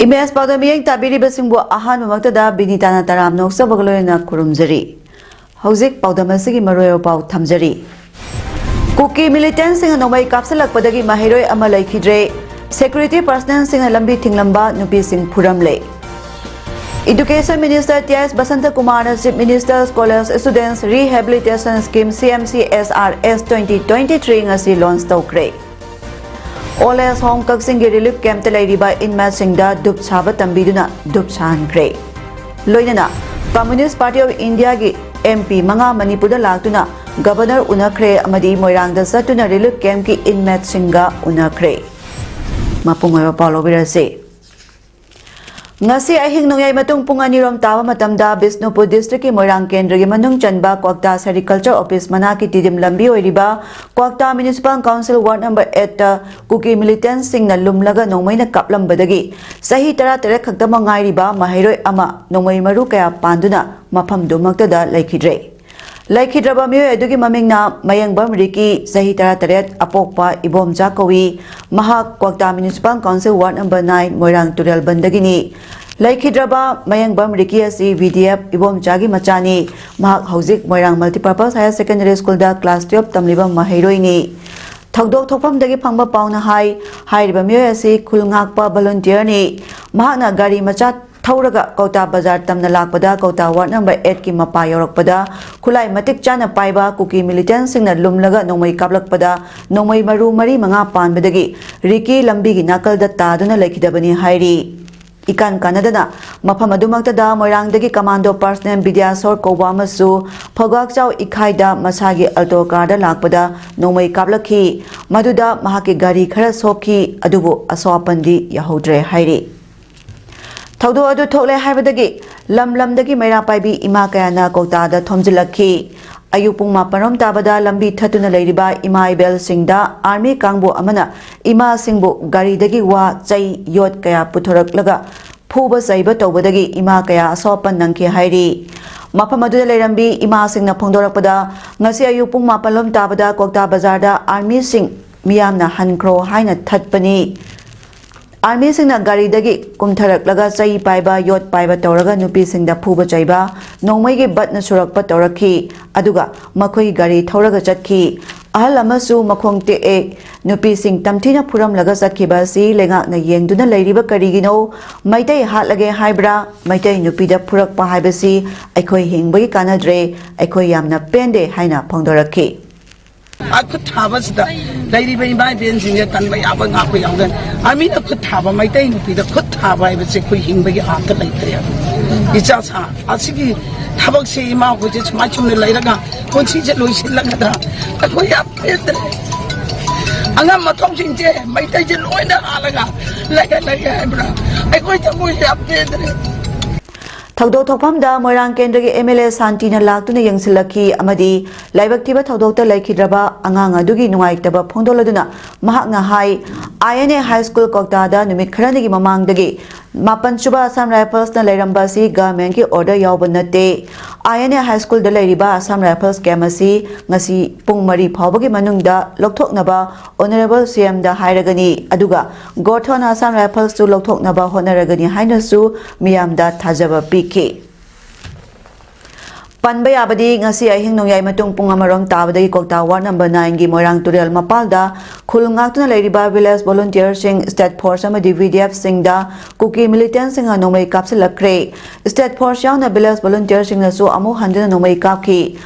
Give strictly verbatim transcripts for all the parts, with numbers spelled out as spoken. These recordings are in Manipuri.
ꯏꯃꯦꯖ ꯄꯥꯎꯗꯝ ꯃꯤꯠꯌꯦꯡ ꯇꯥꯕꯤꯔꯤꯕꯁꯤꯡꯕꯨ ꯑꯍꯥꯟꯕꯃꯛꯇꯗ ꯕꯤꯅꯤꯇꯥꯅ ꯇꯔꯥꯝꯅ ꯑꯣꯛꯆꯕꯒ ꯂꯣꯏꯅꯅ ꯈꯨꯔꯨꯝꯖꯔꯤ꯫ ꯍꯧꯖꯤꯛ ꯄꯥꯎꯗꯝ ꯑꯁꯤꯒꯤ ꯃꯔꯨꯑꯣꯏꯕ ꯄꯥꯎ ꯊꯝꯖꯔꯤ꯫ ꯀꯨꯀꯤ ꯃꯤꯂꯤꯇꯦꯟꯁꯤꯡꯅ ꯅꯣꯡꯃꯩ ꯀꯥꯞꯁꯤꯜꯂꯛꯄꯗꯒꯤ ꯃꯍꯩꯔꯣꯏ ꯑꯃ ꯂꯩꯈꯤꯗ꯭ꯔꯦ꯫ ꯁꯦꯀ꯭ꯌꯨꯔꯤꯇꯤ ꯄꯔꯁꯅꯦꯜꯁꯤꯡꯅ ꯂꯝꯕꯤ ꯊꯤꯡꯂꯝꯕ ꯅꯨꯄꯤꯁꯤꯡ ꯐꯨꯔꯝꯂꯦ꯫ Education minister T S Basanta ꯀꯨꯃꯥꯔꯅ chief minister college students rehabilitation scheme, C M C S R S twenty twenty-three ꯉꯁꯤ ꯂꯣꯟꯆ ꯇꯧꯈ꯭ꯔꯦ꯫ ꯑꯣꯜ ꯑꯦꯖ ꯍꯣꯝ ꯀꯛꯆꯤꯡꯒꯤ ꯔꯤꯂꯤꯐ ꯀꯦꯝꯞꯇ ꯂꯩꯔꯤꯕ ꯏꯟꯃꯦꯠꯁꯤꯡꯗ ꯙꯨꯞ ꯁꯥꯕ ꯇꯝꯕꯤꯗꯨꯅ ꯙꯨꯞ ꯁꯥꯍꯟꯈ꯭ꯔꯦ꯫ ꯂꯣꯏꯅꯅ Communist Party of India ꯒꯤ ꯑꯦꯝ ꯄꯤ ꯃꯉꯥ ꯃꯅꯤꯄꯨꯔꯗ ꯂꯥꯛꯇꯨꯅ ꯒꯕꯔꯅꯔ ꯎꯅꯈ꯭ꯔꯦ ꯑꯃꯗꯤ ꯃꯣꯏꯔꯥꯡꯗ ꯆꯠꯇꯨꯅ ꯔꯤꯂꯤꯐ ꯀꯦꯝꯞꯀꯤ ꯏꯟꯃꯦꯠꯁꯤꯡꯒ ꯎꯅꯈ꯭ꯔꯦ꯫ ꯃꯄꯨꯡ ꯑꯣꯏꯕ ꯄꯥꯎ ꯂꯧꯕꯤꯔꯁꯤ꯫ ꯉꯁꯤ ꯑꯍꯤꯡ ꯅꯣꯡꯌꯥꯏ ꯃꯇꯨꯡ ꯄꯨꯡ ꯑꯅꯤꯔꯣꯝ ꯇꯥꯕ ꯃꯇꯝꯗ ꯕꯤꯁꯅꯨꯄꯨꯔ ꯗꯤꯁꯇ꯭ꯔꯤꯛꯀꯤ ꯃꯣꯏꯔꯥꯡ ꯀꯦꯟꯗ꯭ꯔꯒꯤ ꯃꯅꯨꯡ ꯆꯟꯕ ꯀ꯭ꯋꯥꯛꯇꯥ ꯁꯦꯔꯤꯀꯜꯆꯔ ꯑꯣꯐꯤꯁ ꯃꯅꯥꯛꯀꯤ ꯇꯤꯗꯤꯝ ꯂꯝꯕꯤ ꯑꯣꯏꯔꯤꯕ ꯀ꯭ꯋꯥꯛꯇꯥ ꯃ꯭ꯌꯨꯅꯤꯁꯤꯄꯥꯜ ꯀꯥꯎꯟꯁꯤꯜ ꯋꯥꯔꯗ ꯅꯝꯕꯔ ꯑꯦꯠꯇ ꯀꯨꯀꯤ ꯃꯤꯂꯤꯇꯦꯟꯠꯁꯤꯡꯅ ꯂꯨꯝꯂꯒ ꯅꯣꯡꯃꯩꯅ ꯀꯥꯞꯂꯝꯕꯗꯒꯤ ꯆꯍꯤ ꯇꯔꯥꯇꯔꯦꯠ ꯈꯛꯇꯃꯛ ꯉꯥꯏꯔꯤꯕ ꯃꯍꯩꯔꯣꯏ ꯑꯃ ꯅꯣꯡꯃꯩ ꯃꯔꯨ ꯀꯌꯥ ꯄꯥꯟꯗꯨꯅ ꯃꯐꯝꯗꯨꯃꯛꯇꯗ ꯂꯩꯈꯤꯗ꯭ꯔꯦ꯫ ꯂꯩꯈꯤꯗ꯭ꯔꯕ ꯃꯤꯑꯣꯏ ꯑꯗꯨꯒꯤ ꯃꯃꯤꯡꯅ ꯃꯌꯦꯡꯕꯝ ꯔꯤꯀꯤ, ꯆꯍꯤ ꯇꯔꯥꯇꯔꯦꯠ, ꯑꯄꯣꯛꯄ ꯏꯕꯣꯝꯆꯥ ꯀꯧꯏ꯫ ꯃꯍꯥꯛ Kwakta municipal council ward number nine Moirang ꯇꯨꯔꯦꯜꯕꯟꯗꯒꯤꯅꯤ꯫ ꯂꯩꯈꯤꯗ꯭ꯔꯕ ꯃꯌꯦꯡꯕꯝ ꯔꯤꯀꯤ ꯑꯁꯤ ꯚꯤ ꯗꯤ ꯑꯦꯐ ꯏꯕꯣꯝꯆꯥꯒꯤ ꯃꯆꯥꯅꯤ꯫ ꯃꯍꯥꯛ ꯍꯧꯖꯤꯛ ꯃꯣꯏꯔꯥꯡ ꯃꯜꯇꯤꯄꯔꯄꯁ ꯍꯥꯌꯔ ꯁꯦꯀꯦꯟꯗꯔꯤ ꯁ꯭ꯀꯨꯜꯗ ꯀ꯭ꯂꯥꯁ ꯇꯨꯌꯦꯜꯐ ꯇꯝꯂꯤꯕ ꯃꯍꯩꯔꯣꯏꯅꯤ꯫ ꯊꯧꯗꯣꯛ ꯊꯣꯛꯐꯝꯗꯒꯤ ꯐꯪꯕ ꯄꯥꯎꯅ ꯍꯥꯏ, ꯍꯥꯏꯔꯤꯕ ꯃꯤꯑꯣꯏ ꯑꯁꯤ ꯈꯨꯜ ꯉꯥꯛꯄ ꯚꯣꯂꯨꯟꯇꯤꯌꯔꯅꯤ꯫ ꯃꯍꯥꯛꯅ ꯒꯥꯔꯤ ꯃꯆꯥ ꯊꯧꯔꯒ ꯀꯧꯇꯥ ꯕꯖꯥꯔ ꯇꯝꯅ ꯂꯥꯛꯄꯗ ꯀꯧꯇꯥ ꯋꯥꯔꯗ ꯅꯝꯕꯔ ꯑꯦꯠꯀꯤ ꯃꯄꯥ ꯌꯧꯔꯛꯄꯗ ꯈꯨꯠꯂꯥꯏ ꯃꯇꯤꯛ ꯆꯥꯅ ꯄꯥꯏꯕ ꯀꯨꯀꯤ ꯃꯤꯂꯤꯇꯦꯟꯠꯁꯤꯡꯅ ꯂꯨꯝꯂꯒ ꯅꯣꯡꯃꯩ ꯀꯥꯞꯂꯛꯄꯗ ꯅꯣꯡꯃꯩ ꯃꯔꯨ ꯃꯔꯤ ꯃꯉꯥ ꯄꯥꯟꯕꯗꯒꯤ ꯔꯤꯀꯤ ꯂꯝꯕꯤꯒꯤ ꯅꯥꯀꯜꯗ ꯇꯥꯗꯨꯅ ꯂꯩꯈꯤꯗꯕꯅꯤ ꯍꯥꯏꯔꯤ꯫ ꯏꯀꯥꯟ ꯀꯥꯟꯅꯗꯅ ꯃꯐꯝ ꯑꯗꯨꯃꯛꯇꯗ ꯃꯣꯏꯔꯥꯡꯗꯒꯤ ꯀꯃꯥꯟꯗꯣ ꯄꯔꯁꯅꯦꯜ ꯕꯤꯗ꯭ꯌꯥꯁꯣꯔ ꯀꯧꯕ ꯑꯃꯁꯨ ꯐꯧꯒꯥꯛꯆꯥꯎ ꯏꯈꯥꯏꯗ ꯃꯁꯥꯒꯤ ꯑꯜꯇꯣ ꯀꯥꯔꯗ ꯂꯥꯛꯄꯗ ꯅꯣꯡꯃꯩ ꯀꯥꯞꯂꯛꯈꯤ꯫ ꯃꯗꯨꯗ ꯃꯍꯥꯛꯀꯤ ꯒꯥꯔꯤ ꯈꯔ ꯁꯣꯛꯈꯤ, ꯑꯗꯨꯕꯨ ꯑꯁꯣꯛ ꯑꯄꯟꯗꯤ ꯌꯥꯍꯧꯗ꯭ꯔꯦ ꯍꯥꯏꯔꯤ꯫ ꯊꯧꯗꯣꯛ ꯑꯗꯨ ꯊꯣꯛꯂꯦ ꯍꯥꯏꯕꯗꯒꯤ ꯂꯝ ꯂꯝꯗꯒꯤ ꯃꯩꯔꯥ ꯄꯥꯏꯕꯤ ꯏꯃꯥ ꯀꯌꯥꯅ ꯀꯧꯇꯥꯗ ꯊꯣꯝꯖꯤꯜꯂꯛꯈꯤ꯫ ꯑꯌꯨꯛ ꯄꯨꯡ ꯃꯥꯄꯟ ꯔꯣꯝ ꯇꯥꯕꯗ ꯂꯝꯕꯤ ꯊꯠꯇꯨꯅ ꯂꯩꯔꯤꯕ ꯏꯃꯥ ꯏꯕꯦꯜꯁꯤꯡꯗ ꯑꯥꯔꯃꯤ ꯀꯥꯡꯕꯨ ꯑꯃꯅ ꯏꯃꯥꯁꯤꯡꯕꯨ ꯒꯥꯔꯤꯗꯒꯤ ꯋꯥ, ꯆꯩ, ꯌꯣꯠ ꯀꯌꯥ ꯄꯨꯊꯣꯔꯛꯂꯒ ꯐꯨꯕ ꯆꯩꯕ ꯇꯧꯕꯗꯒꯤ ꯏꯃꯥ ꯀꯌꯥ ꯑꯁꯣꯛ ꯑꯄꯟ ꯅꯪꯈꯤ ꯍꯥꯏꯔꯤ꯫ ꯃꯐꯝ ꯑꯗꯨꯗ ꯂꯩꯔꯝꯕꯤ ꯏꯃꯥꯁꯤꯡꯅ ꯐꯣꯡꯗꯣꯔꯛꯄꯗ, ꯉꯁꯤ ꯑꯌꯨꯛ ꯄꯨꯡ ꯃꯥꯄꯟ ꯂꯣꯝ ꯇꯥꯕꯗ ꯀ꯭ꯋꯥꯛꯇꯥ ꯕꯖꯥꯔꯗ ꯑꯥꯔꯃꯤꯁꯤꯡ ꯃꯤꯌꯥꯝꯅ ꯍꯟꯈ꯭ꯔꯣ ꯍꯥꯏꯅ ꯊꯠꯄꯅꯤ꯫ ꯑꯥꯔꯃꯤꯁꯤꯡꯅ ꯒꯥꯔꯤꯗꯒꯤ ꯀꯨꯝꯊꯔꯛꯂꯒ ꯆꯩ ꯄꯥꯏꯕ, ꯌꯣꯠ ꯄꯥꯏꯕ ꯇꯧꯔꯒ ꯅꯨꯄꯤꯁꯤꯡꯗ ꯐꯨꯕ ꯆꯩꯕ, ꯅꯣꯡꯃꯩꯒꯤ ꯕꯠꯅ ꯁꯨꯔꯛꯄ ꯇꯧꯔꯛꯈꯤ꯫ ꯑꯗꯨꯒ ꯃꯈꯣꯏ ꯒꯥꯔꯤ ꯊꯧꯔꯒ ꯆꯠꯈꯤ꯫ ꯑꯍꯜ ꯑꯃꯁꯨ ꯃꯈꯣꯡ ꯇꯦꯛꯑꯦ꯫ ꯅꯨꯄꯤꯁꯤꯡ ꯇꯝꯊꯤꯅ ꯐꯨꯔꯝꯂꯒ ꯆꯠꯈꯤꯕ ꯑꯁꯤ ꯂꯩꯉꯥꯛꯅ ꯌꯦꯡꯗꯨꯅ ꯂꯩꯔꯤꯕ ꯀꯔꯤꯒꯤꯅꯣ? ꯃꯩꯇꯩ ꯍꯥꯠꯂꯒꯦ ꯍꯥꯏꯕ꯭ꯔꯥ? ꯃꯩꯇꯩ ꯅꯨꯄꯤꯗ ꯐꯨꯔꯛꯄ ꯍꯥꯏꯕꯁꯤ ꯑꯩꯈꯣꯏ ꯍꯤꯡꯕꯒꯤ ꯀꯥꯟꯅꯗ꯭ꯔꯦ, ꯑꯩꯈꯣꯏ ꯌꯥꯝꯅ ꯄꯦꯟꯗꯦ ꯍꯥꯏꯅ ꯐꯣꯡꯗꯣꯔꯛꯈꯤ꯫ ꯈꯨꯠ ꯊꯥꯕꯁꯤꯗ ꯂꯩꯔꯤꯕ ꯏꯃꯥ ꯏꯕꯦꯟꯁꯤꯡꯁꯦ ꯇꯟꯕ ꯌꯥꯕ ꯉꯥꯛꯄ ꯌꯥꯎꯗꯅ ꯑꯥꯔꯃꯤꯅ ꯈꯨꯠ ꯊꯥꯕ, ꯃꯩꯇꯩ ꯅꯨꯄꯤꯗ ꯈꯨꯠ ꯊꯥꯕ ꯍꯥꯏꯕꯁꯦ ꯑꯩꯈꯣꯏ ꯍꯤꯡꯕꯒꯤ ꯑꯥꯔꯊ ꯂꯩꯇ꯭ꯔꯦ꯫ ꯏꯆꯥ ꯁꯥ ꯑꯁꯤꯒꯤ ꯊꯕꯛꯁꯦ ꯏꯃꯥ ꯑꯩꯈꯣꯏꯁꯦ ꯁꯨꯃꯥꯏ ꯁꯨꯝꯅ ꯂꯩꯔꯒ ꯄꯨꯟꯁꯤꯁꯦ ꯂꯣꯏꯁꯤꯜꯂꯒꯗ꯭ꯔꯥ? ꯑꯩꯈꯣꯏ ꯌꯥꯝ ꯄꯦꯟꯗ꯭ꯔꯦ꯫ ꯑꯉꯝ ꯑꯊꯧꯁꯤꯡꯁꯦ ꯃꯩꯇꯩꯁꯦ ꯂꯣꯏꯅ ꯍꯥꯠꯂꯒ ꯂꯩꯍꯜꯂꯒꯦ ꯍꯥꯏꯕ꯭ꯔꯥ? ꯑꯩꯈꯣꯏ ꯊꯃꯣꯏꯁꯦ ꯌꯥꯝ ꯄꯦꯟꯗ꯭ꯔꯦ꯫ ꯊꯧꯗꯣꯛ ꯊꯣꯛꯐꯝꯗ ꯃꯣꯏꯔꯥꯡ ꯀꯦꯟꯗ꯭ꯔꯒꯤ ꯑꯦꯝ ꯑꯦꯜ ꯑꯦ ꯁꯥꯟꯇꯤꯅ ꯂꯥꯛꯇꯨꯅ ꯌꯦꯡꯁꯤꯜꯂꯛꯈꯤ ꯑꯃꯗꯤ ꯂꯥꯏꯕꯛ ꯊꯤꯕ ꯊꯧꯗꯣꯛꯇ ꯂꯩꯈꯤꯗ꯭ꯔꯕ ꯑꯉꯥꯡ ꯑꯗꯨꯒꯤ ꯅꯨꯡꯉꯥꯏꯇꯕ ꯐꯣꯡꯗꯣꯛꯂꯗꯨꯅ ꯃꯍꯥꯛꯅ ꯍꯥꯏ, ꯑꯥꯏ ꯑꯦꯟ ꯑꯦ ꯍꯥꯏ ꯁ꯭ꯀꯨꯜ ꯀ꯭ꯋꯥꯛꯇꯥꯗ ꯅꯨꯃꯤꯠ ꯈꯔꯅꯤꯒꯤ ꯃꯃꯥꯡꯗꯒꯤ ꯃꯥꯄꯟ ꯁꯨꯕ ꯑꯁꯥꯝ ꯔꯥꯏꯐꯜꯁꯅ ꯂꯩꯔꯝꯕ ꯑꯁꯤ ꯒꯚꯔꯟꯃꯦꯟꯠꯀꯤ ꯑꯣꯔꯗꯔ ꯌꯥꯎꯕ ꯅꯠꯇꯦ꯫ ꯑꯥꯏ ꯑꯦꯟ ꯑꯦ ꯍꯥꯏ ꯁ꯭ꯀꯨꯜꯗ ꯂꯩꯔꯤꯕ ꯑꯁꯥꯝ ꯔꯥꯏꯐꯜꯁ ꯀꯦꯝꯞ ꯑꯁꯤ ꯉꯁꯤ ꯄꯨꯡ ꯃꯔꯤ ꯐꯥꯎꯕꯒꯤ ꯃꯅꯨꯡꯗ ꯂꯧꯊꯣꯛꯅꯕ ꯑꯣꯅꯔꯦꯕꯜ ꯁꯤ ꯑꯦꯝꯗ ꯍꯥꯏꯔꯒꯅꯤ, ꯑꯗꯨꯒ ꯒꯣꯔꯊꯣꯟ ꯑꯁꯥꯝ ꯔꯥꯏꯐꯜꯁꯁꯨ ꯂꯧꯊꯣꯛꯅꯕ ꯍꯣꯠꯅꯔꯒꯅꯤ ꯍꯥꯏꯅꯁꯨ ꯃꯤꯌꯥꯝꯗ ꯊꯥꯖꯕ ꯄꯤꯈꯤ꯫ ꯄꯟꯕ ꯌꯥꯕꯗꯤ, ꯉꯁꯤ ꯑꯍꯤꯡ ꯅꯣꯡꯌꯥꯏ ꯃꯇꯨꯡ ꯄꯨꯡ ꯑꯃꯔꯣꯝ ꯇꯥꯕꯗꯒꯤ ꯀ꯭ꯋꯥꯛꯇꯥ ꯋꯥꯔꯗ ꯅꯝꯕꯔ ꯅꯥꯏꯟꯒꯤ ꯃꯣꯏꯔꯥꯡ ꯇꯨꯔꯦꯜ ꯃꯄꯥꯜꯗ ꯈꯨꯜ ꯉꯥꯛꯇꯨꯅ ꯂꯩꯔꯤꯕ ꯚꯤꯂꯦꯖ ꯚꯣꯂꯨꯟꯇꯤꯌꯔꯁꯤꯡ, ꯁ꯭ꯇꯦꯠ ꯐꯣꯔꯁ ꯑꯃꯗꯤ ꯚꯤ ꯗꯤ ꯑꯦꯐ ꯁꯤꯡꯗ ꯀꯨꯀꯤ ꯃꯤꯂꯤꯇꯦꯟꯁꯤꯡꯅ ꯅꯣꯡꯃꯩ ꯀꯥꯞꯁꯤꯜꯂꯛꯈ꯭ꯔꯦ꯫ ꯁ꯭ꯇꯦꯠ ꯐꯣꯔꯁ ꯌꯥꯎꯅ ꯚꯤꯂꯦꯖ ꯚꯣꯂꯨꯟꯇꯤꯌꯔꯁꯤꯡꯅꯁꯨ ꯑꯃꯨꯛ ꯍꯟꯗꯨꯅ ꯅꯣꯡꯃꯩ ꯀꯥꯞꯈꯤ꯫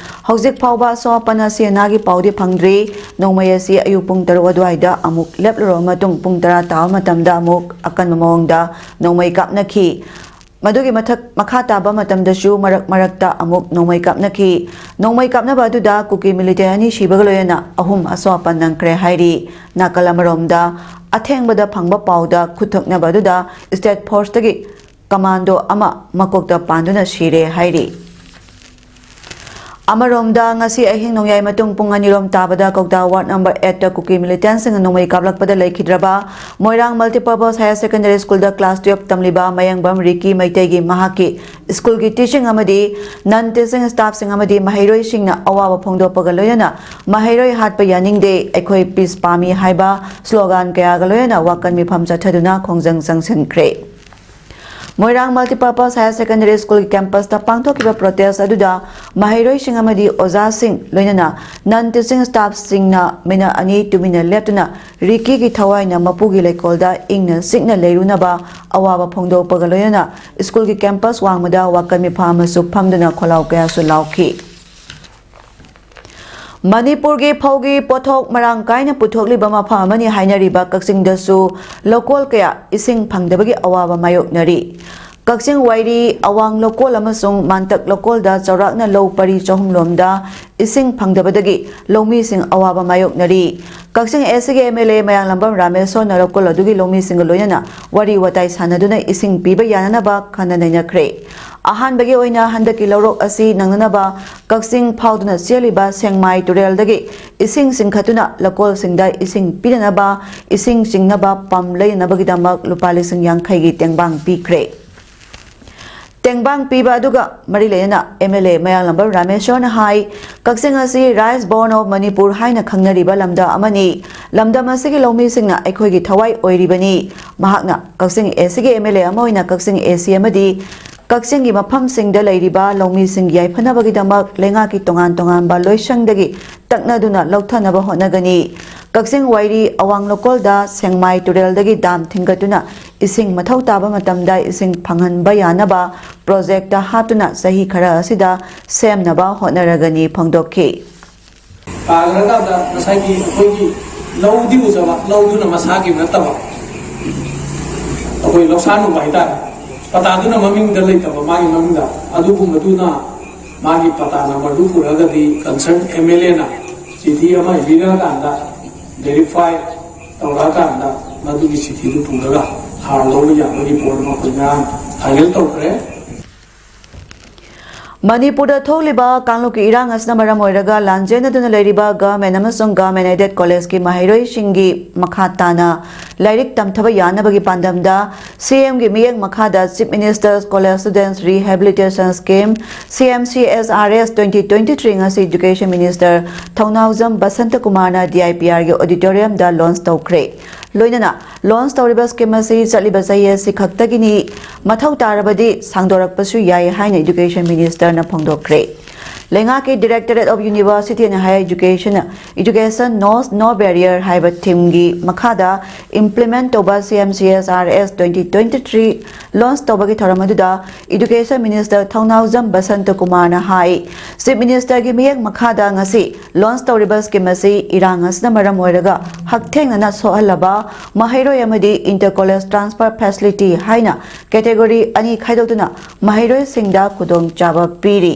ꯍꯧꯖꯤꯛ ꯐꯥꯎꯕ ꯑꯁꯣꯛ ꯑꯄꯟ ꯑꯁꯤ ꯑꯅꯥꯒꯤ ꯄꯥꯎꯗꯤ ꯐꯪꯗ꯭ꯔꯤ꯫ ꯅꯣꯡꯃꯩ ꯑꯁꯤ ꯑꯌꯨꯛ ꯄꯨꯡ ꯇꯔꯨꯛ ꯑꯗꯨꯋꯥꯏꯗ ꯑꯃꯨꯛ ꯂꯦꯞꯂꯨꯔꯕ ꯃꯇꯨꯡ, ꯄꯨꯡ ꯇꯔꯥ ꯇꯥꯕ ꯃꯇꯝꯗ ꯑꯃꯨꯛ ꯑꯀꯟꯕ ꯃꯑꯣꯡꯗ ꯅꯣꯡꯃꯩ ꯀꯥꯞꯅꯈꯤ꯫ ꯃꯗꯨꯒꯤ ꯃꯊꯛ, ꯃꯈꯥ ꯇꯥꯕ ꯃꯇꯝꯗꯁꯨ ꯃꯔꯛ ꯃꯔꯛꯇ ꯑꯃꯨꯛ ꯅꯣꯡꯃꯩ ꯀꯥꯞꯅꯈꯤ꯫ ꯅꯣꯡꯃꯩ ꯀꯥꯞꯅꯕ ꯑꯗꯨꯗ ꯀꯨꯀꯤ ꯃꯤꯂꯤꯇꯦꯟ ꯑꯅꯤ ꯁꯤꯕꯒ ꯂꯣꯏꯅꯅ ꯑꯍꯨꯝ ꯑꯁꯣꯛ ꯑꯄꯟ ꯅꯪꯈ꯭ꯔꯦ ꯍꯥꯏꯔꯤ꯫ ꯅꯥꯀꯜ ꯑꯃꯔꯣꯝꯗ, ꯑꯊꯦꯡꯕꯗ ꯐꯪꯕ ꯄꯥꯎꯗ, ꯈꯨꯠꯊꯣꯛꯅꯕ ꯑꯗꯨꯗ ꯁ꯭ꯇꯦꯠ ꯐꯣꯔꯁꯇꯒꯤ ꯀꯃꯥꯟꯗꯣ ꯑꯃ ꯃꯀꯣꯛꯇ ꯄꯥꯟꯗꯨꯅ ꯁꯤꯔꯦ ꯍꯥꯏꯔꯤ꯫ ꯑꯃꯔꯣꯝꯗ, ꯉꯁꯤ ꯑꯍꯤꯡ ꯅꯣꯡꯌꯥꯏ ꯃꯇꯨꯡ ꯄꯨꯡ ꯑꯅꯤꯔꯣꯝ ꯇꯥꯕꯗ ꯀ꯭ꯋꯥꯛꯇꯥ ꯋꯥꯔꯗ ꯅꯝꯕꯔ ꯑꯦꯠꯇ ꯀꯨꯀꯤ ꯃꯤꯂꯤꯇꯦꯟꯁꯤꯡꯅ ꯅꯣꯡꯃꯩ ꯀꯥꯞꯂꯛꯄꯗ ꯂꯩꯈꯤꯗ꯭ꯔꯕ ꯃꯣꯏꯔꯥꯡ ꯃꯜꯇꯤꯄꯔꯄꯁ ꯍꯥꯌꯔ ꯁꯦꯀꯦꯟꯗꯔꯤ ꯁ꯭ꯀꯨꯜꯗ ꯀ꯭ꯂꯥꯁ ꯇꯨꯌꯦꯜꯐ ꯇꯝꯂꯤꯕ ꯃꯌꯥꯡꯕꯝ ꯔꯤꯀꯤ ꯃꯩꯇꯩꯒꯤ ꯃꯍꯥꯛꯀꯤ ꯁ꯭ꯀꯨꯜꯒꯤ ꯇꯤꯆꯤꯡ ꯑꯃꯗꯤ ꯅꯟ ꯇꯤꯆꯤꯡ ꯁ꯭ꯇꯥꯐꯁꯤꯡ ꯑꯃꯗꯤ ꯃꯍꯩꯔꯣꯏꯁꯤꯡꯅ ꯑꯋꯥꯕ ꯐꯣꯡꯗꯣꯛꯄꯒ ꯂꯣꯏꯅꯅ "ꯃꯍꯩꯔꯣꯏ ꯍꯥꯠꯄ ꯌꯥꯅꯤꯡꯗꯦ, ꯑꯩꯈꯣꯏ ꯄꯤꯁ ꯄꯥꯝꯃꯤ" ꯍꯥꯏꯕ ꯁ꯭ꯂꯣꯒꯥꯟ ꯀꯌꯥꯒ ꯂꯣꯏꯅꯅ ꯋꯥꯀꯟ ꯃꯤꯐꯝ ꯆꯠꯊꯗꯨꯅ ꯈꯣꯡꯖꯪ ꯆꯪꯁꯤꯟꯈ꯭ꯔꯦ꯫ ꯃꯣꯏꯔꯥꯡ ꯃꯜꯇꯤꯄꯔꯄꯁ ꯍꯥꯌꯔ ꯁꯦꯀꯦꯟꯗꯔꯤ ꯁ꯭ꯀꯨꯜꯒꯤ ꯀꯦꯝꯄꯁꯇ ꯄꯥꯡꯊꯣꯛꯈꯤꯕ ꯄ꯭ꯔꯣꯇꯦꯁ ꯑꯗꯨꯗ ꯃꯍꯩꯔꯣꯏꯁꯤꯡ ꯑꯃꯗꯤ ꯑꯣꯖꯥꯁꯤꯡ, ꯂꯣꯏꯅꯅ ꯅꯟ ꯇꯤꯆꯤꯡ ꯁ꯭ꯇꯥꯐꯁꯤꯡꯅ ꯃꯤꯅꯠ ꯑꯅꯤ ꯇꯨꯃꯤꯟꯅ ꯂꯦꯞꯇꯨꯅ ꯔꯤꯀꯤꯒꯤ ꯊꯋꯥꯏꯅ ꯃꯄꯨꯒꯤ ꯂꯩꯀꯣꯜꯗ ꯏꯪꯅ ꯆꯤꯛꯅ ꯂꯩꯔꯨꯅꯕ ꯑꯋꯥꯕ ꯐꯣꯡꯗꯣꯛꯄꯒ ꯂꯣꯏꯅꯅ ꯁ꯭ꯀꯨꯜꯒꯤ ꯀꯦꯝꯄꯁ ꯋꯥꯡꯃꯗ ꯋꯥꯀꯟ ꯃꯤꯐꯝ ꯑꯃꯁꯨ ꯐꯝꯗꯨꯅ ꯈꯣꯜꯂꯥꯎ ꯀꯌꯥꯁꯨ ꯂꯥꯎꯈꯤ꯫ ꯃꯅꯤꯄꯨꯔꯒꯤ ꯐꯧꯒꯤ ꯄꯣꯠꯊꯣꯛ ꯃꯔꯥꯡ ꯀꯥꯏꯅ ꯄꯨꯊꯣꯛꯂꯤꯕ ꯃꯐꯝ ꯑꯃꯅꯤ ꯍꯥꯏꯅꯔꯤꯕ ꯀꯛꯆꯤꯡꯗꯁꯨ ꯂꯧꯀꯣꯜ ꯀꯌꯥ ꯏꯁꯤꯡ ꯐꯪꯗꯕꯒꯤ ꯑꯋꯥꯕ ꯃꯥꯌꯣꯛꯅꯔꯤ꯫ ꯀꯛꯆꯤꯡ ꯋꯥꯏꯔꯤ ꯑꯋꯥꯡ ꯂꯧꯀꯣꯜ ꯑꯃꯁꯨꯡ ꯃꯥꯟꯇꯛ ꯂꯧꯀꯣꯜꯗ ꯆꯥꯎꯔꯥꯛꯅ ꯂꯧ ꯄꯔꯤ ꯆꯍꯨꯝ ꯂꯣꯝꯗ ꯏꯁꯤꯡ ꯐꯪꯗꯕꯗꯒꯤ ꯂꯧꯃꯤꯁꯤꯡ ꯑꯋꯥꯕ ꯃꯥꯌꯣꯛꯅꯔꯤ꯫ ꯀꯛꯆꯤꯡ ꯑꯦ ꯁꯤꯒꯤ ꯑꯦꯝ ꯑꯦꯜ ꯑꯦ ꯃꯌꯥꯡꯂꯝꯕꯝ ꯔꯥꯃꯦꯁꯣꯔꯅ ꯂꯧꯀꯣꯜ ꯑꯗꯨꯒꯤ ꯂꯧꯃꯤꯁꯤꯡꯒ ꯂꯣꯏꯅꯅ ꯋꯥꯔꯤ ꯋꯥꯇꯥꯏ ꯁꯥꯟꯅꯗꯨꯅ ꯏꯁꯤꯡ ꯄꯤꯕ ꯌꯥꯅꯅꯕ ꯈꯟꯅ ꯅꯩꯅꯈ꯭ꯔꯦ꯫ ꯑꯍꯥꯟꯕꯒꯤ ꯑꯣꯏꯅ ꯍꯟꯗꯛꯀꯤ ꯂꯧꯔꯣꯛ ꯑꯁꯤ ꯅꯪꯅꯅꯕ ꯀꯛꯆꯤꯡ ꯐꯥꯎꯗꯨꯅ ꯆꯦꯜꯂꯤꯕ ꯁꯦꯡꯃꯥꯏ ꯇꯨꯔꯦꯜꯗꯒꯤ ꯏꯁꯤꯡ ꯆꯤꯡꯈꯠꯇꯨꯅ ꯂꯧꯀꯣꯜꯁꯤꯡꯗ ꯏꯁꯤꯡ ꯄꯤꯅꯅꯕ, ꯏꯁꯤꯡ ꯆꯤꯡꯅꯕ ꯄꯝ ꯂꯩꯅꯅꯕꯒꯤꯗꯃꯛ ꯂꯨꯄꯥ ꯂꯤꯁꯤꯡ ꯌꯥꯡꯈꯩꯒꯤ ꯇꯦꯡꯕꯥꯡ ꯄꯤꯈ꯭ꯔꯦ꯫ ꯇꯦꯡꯕꯥꯡ ꯄꯤꯕ ꯑꯗꯨꯒ ꯃꯔꯤ ꯂꯩꯅꯅ ꯑꯦꯝ ꯑꯦꯜ ꯑꯦ ꯃꯌꯥꯡꯂꯝꯕꯝ ꯔꯥꯃꯦꯁꯣꯔꯅ ꯍꯥꯏ, ꯀꯛꯆꯤꯡ ꯑꯁꯤ "Rice Born of Manipur" ꯍꯥꯏꯅ ꯈꯪꯅꯔꯤꯕ ꯂꯝꯗꯝ ꯑꯃꯅꯤ꯫ ꯂꯝꯗꯝ ꯑꯁꯤꯒꯤ ꯂꯧꯃꯤꯁꯤꯡꯅ ꯑꯩꯈꯣꯏꯒꯤ ꯊꯋꯥꯏ ꯑꯣꯏꯔꯤꯕꯅꯤ꯫ ꯃꯍꯥꯛꯅ ꯀꯛꯆꯤꯡ ꯑꯦ ꯁꯤꯒꯤ ꯑꯦꯝ ꯑꯦꯜ ꯑꯦ ꯑꯃ ꯑꯣꯏꯅ ꯀꯛꯆꯤꯡ ꯑꯦ ꯁꯤ ꯑꯃꯗꯤ ꯀꯛꯆꯤꯡꯒꯤ ꯃꯐꯝꯁꯤꯡꯗ ꯂꯩꯔꯤꯕ ꯂꯧꯃꯤꯁꯤꯡꯒꯤ ꯌꯥꯏꯐꯅꯕꯒꯤꯗꯃꯛ ꯂꯩꯉꯥꯛꯀꯤ ꯇꯣꯉꯥꯟ ꯇꯣꯉꯥꯟꯕ ꯂꯣꯏꯁꯪꯗꯒꯤ ꯇꯛꯅꯗꯨꯅ ꯂꯧꯊꯅꯕ ꯍꯣꯠꯅꯒꯅꯤ꯫ ꯀꯛꯆꯤꯡ ꯋꯥꯏꯔꯤ ꯑꯋꯥꯡ ꯂꯣꯀꯣꯜꯗ ꯁꯦꯡꯃꯥꯏ ꯇꯨꯔꯦꯜꯗꯒꯤ ꯗꯥꯝ ꯊꯤꯡꯒꯠꯇꯨꯅ ꯏꯁꯤꯡ ꯃꯊꯧ ꯇꯥꯕ ꯃꯇꯝꯗ ꯏꯁꯤꯡ ꯐꯪꯍꯟꯕ ꯌꯥꯅꯕ ꯄ꯭ꯔꯣꯖꯦꯛꯇ ꯍꯥꯞꯇꯨꯅ ꯆꯍꯤ ꯈꯔ ꯑꯁꯤꯗ ꯁꯦꯝꯅꯕ ꯍꯣꯠꯅꯔꯒꯅꯤ ꯐꯣꯡꯗꯣꯛꯈꯤ꯫ ꯄꯥꯈ꯭ꯔꯀꯥꯟꯗ ꯉꯁꯥꯏꯒꯤ ꯑꯩꯈꯣꯏꯒꯤ ꯂꯧꯗꯤ ꯎꯖꯕ, ꯂꯧꯗꯨꯅ ꯃꯁꯥꯒꯤ ꯅꯠꯇꯕ, ꯑꯩꯈꯣꯏ ꯂꯧꯁꯥꯟ ꯎꯕ ꯍꯥꯏꯇꯥꯔꯦ꯫ ꯄꯇꯥꯗꯨꯅ ꯃꯃꯤꯡꯗ ꯂꯩꯇꯕ, ꯃꯥꯒꯤ ꯃꯃꯤꯡꯗ, ꯑꯗꯨꯒꯨꯝꯕꯗꯨꯅ ꯃꯥꯒꯤ ꯄꯇꯥ ꯅꯝꯕꯔꯗꯨ ꯄꯨꯔꯛꯑꯒꯗꯤ concern M L A ꯅ ꯆꯤꯊꯤ ꯑꯃ ꯏꯕꯤꯔꯀꯥꯟꯗ verify ꯇꯧꯔꯛꯑꯀꯥꯟꯗ ꯃꯗꯨꯒꯤ ꯆꯤꯊꯤꯗꯨ ꯄꯨꯔꯒ ꯍꯥꯔ ꯂꯧꯕ ꯌꯥꯕꯒꯤ ꯄꯣꯠ ꯑꯃ ꯑꯩꯈꯣꯏ ꯉꯔꯥꯡ ꯐꯥꯏꯅꯦꯜ ꯇꯧꯈ꯭ꯔꯦ꯫ ꯃꯅꯤꯄꯨꯔꯗ ꯊꯣꯛꯂꯤꯕ ꯀꯥꯡꯂꯨꯞꯀꯤ ꯏꯔꯥꯡ ꯑꯁꯤꯅ ꯃꯔꯝ ꯑꯣꯏꯔꯒ ꯂꯥꯟꯖꯦꯟꯅꯗꯨꯅ ꯂꯩꯔꯤꯕ government ꯑꯃꯁꯨꯡ government aided collegeꯀꯤ ꯃꯍꯩꯔꯣꯏꯁꯤꯡꯒꯤ ꯃꯈꯥ ꯇꯥꯅ ꯂꯥꯏꯔꯤꯛ ꯇꯝꯊꯕ ꯌꯥꯅꯕꯒꯤ ꯄꯥꯟꯗꯝꯗ C M ꯒꯤ ꯃꯤꯠꯌꯦꯡ ꯃꯈꯥꯗ Chief Minister's College Students Rehabilitation Scheme, C M C S R S twenty twenty-three ꯉꯁꯤ Education Minister ꯊꯧꯅꯥꯎꯖꯝ ꯕꯁꯟꯇ ꯀꯨꯃꯥꯔꯅ D I P Rꯒꯤ auditoriumꯗ launch ꯇꯧꯈ꯭ꯔꯦ꯫ ꯂꯣꯏꯅꯅ launch ꯇꯧꯔꯤꯕ scheme ꯑꯁꯤ ꯆꯠꯂꯤꯕ ꯆꯍꯤ ꯑꯁꯤ ꯈꯛꯇꯒꯤꯅꯤ, ꯃꯊꯧ ꯇꯥꯔꯕꯗꯤ ꯁꯥꯡꯗꯣꯔꯛꯄꯁꯨ ꯌꯥꯏ ꯍꯥꯏꯅ Education Ministerꯅ ꯐꯣꯡꯗꯣꯛꯈ꯭ꯔꯦ꯫ ꯂꯩꯉꯥꯛꯀꯤ Directorate of University and Higher Education, Education Knows No Barrier ꯍꯥꯏꯕ themeꯒꯤ ꯃꯈꯥꯗ implement ꯇꯧꯕ C M C S R S twenty twenty-three launch ꯇꯧꯕꯒꯤ ꯊꯧꯔꯝ ꯑꯗꯨꯗ Education Minister ꯊꯧꯅꯥꯎꯖꯝ ꯕꯁꯟꯇ ꯀꯨꯃꯥꯔꯅ ꯍꯥꯏ, Chief Ministerꯒꯤ ꯃꯤꯠꯌꯦꯡ ꯃꯈꯥꯗ ꯉꯁꯤ launch ꯇꯧꯔꯤꯕ scheme ꯑꯁꯤ ꯏꯔꯥꯡ ꯑꯁꯤꯅ ꯃꯔꯝ ꯑꯣꯏꯔꯒ ꯍꯛꯊꯦꯡꯅꯅ ꯁꯣꯛꯍꯜꯂꯕ ꯃꯍꯩꯔꯣꯏ ꯑꯃꯗꯤ inter college transfer facility ꯍꯥꯏꯅ category ꯑꯅꯤ ꯈꯥꯏꯗꯣꯛꯇꯨꯅ ꯃꯍꯩꯔꯣꯏꯁꯤꯡꯗ ꯈꯨꯗꯣꯡꯆꯥꯕ ꯄꯤꯔꯤ꯫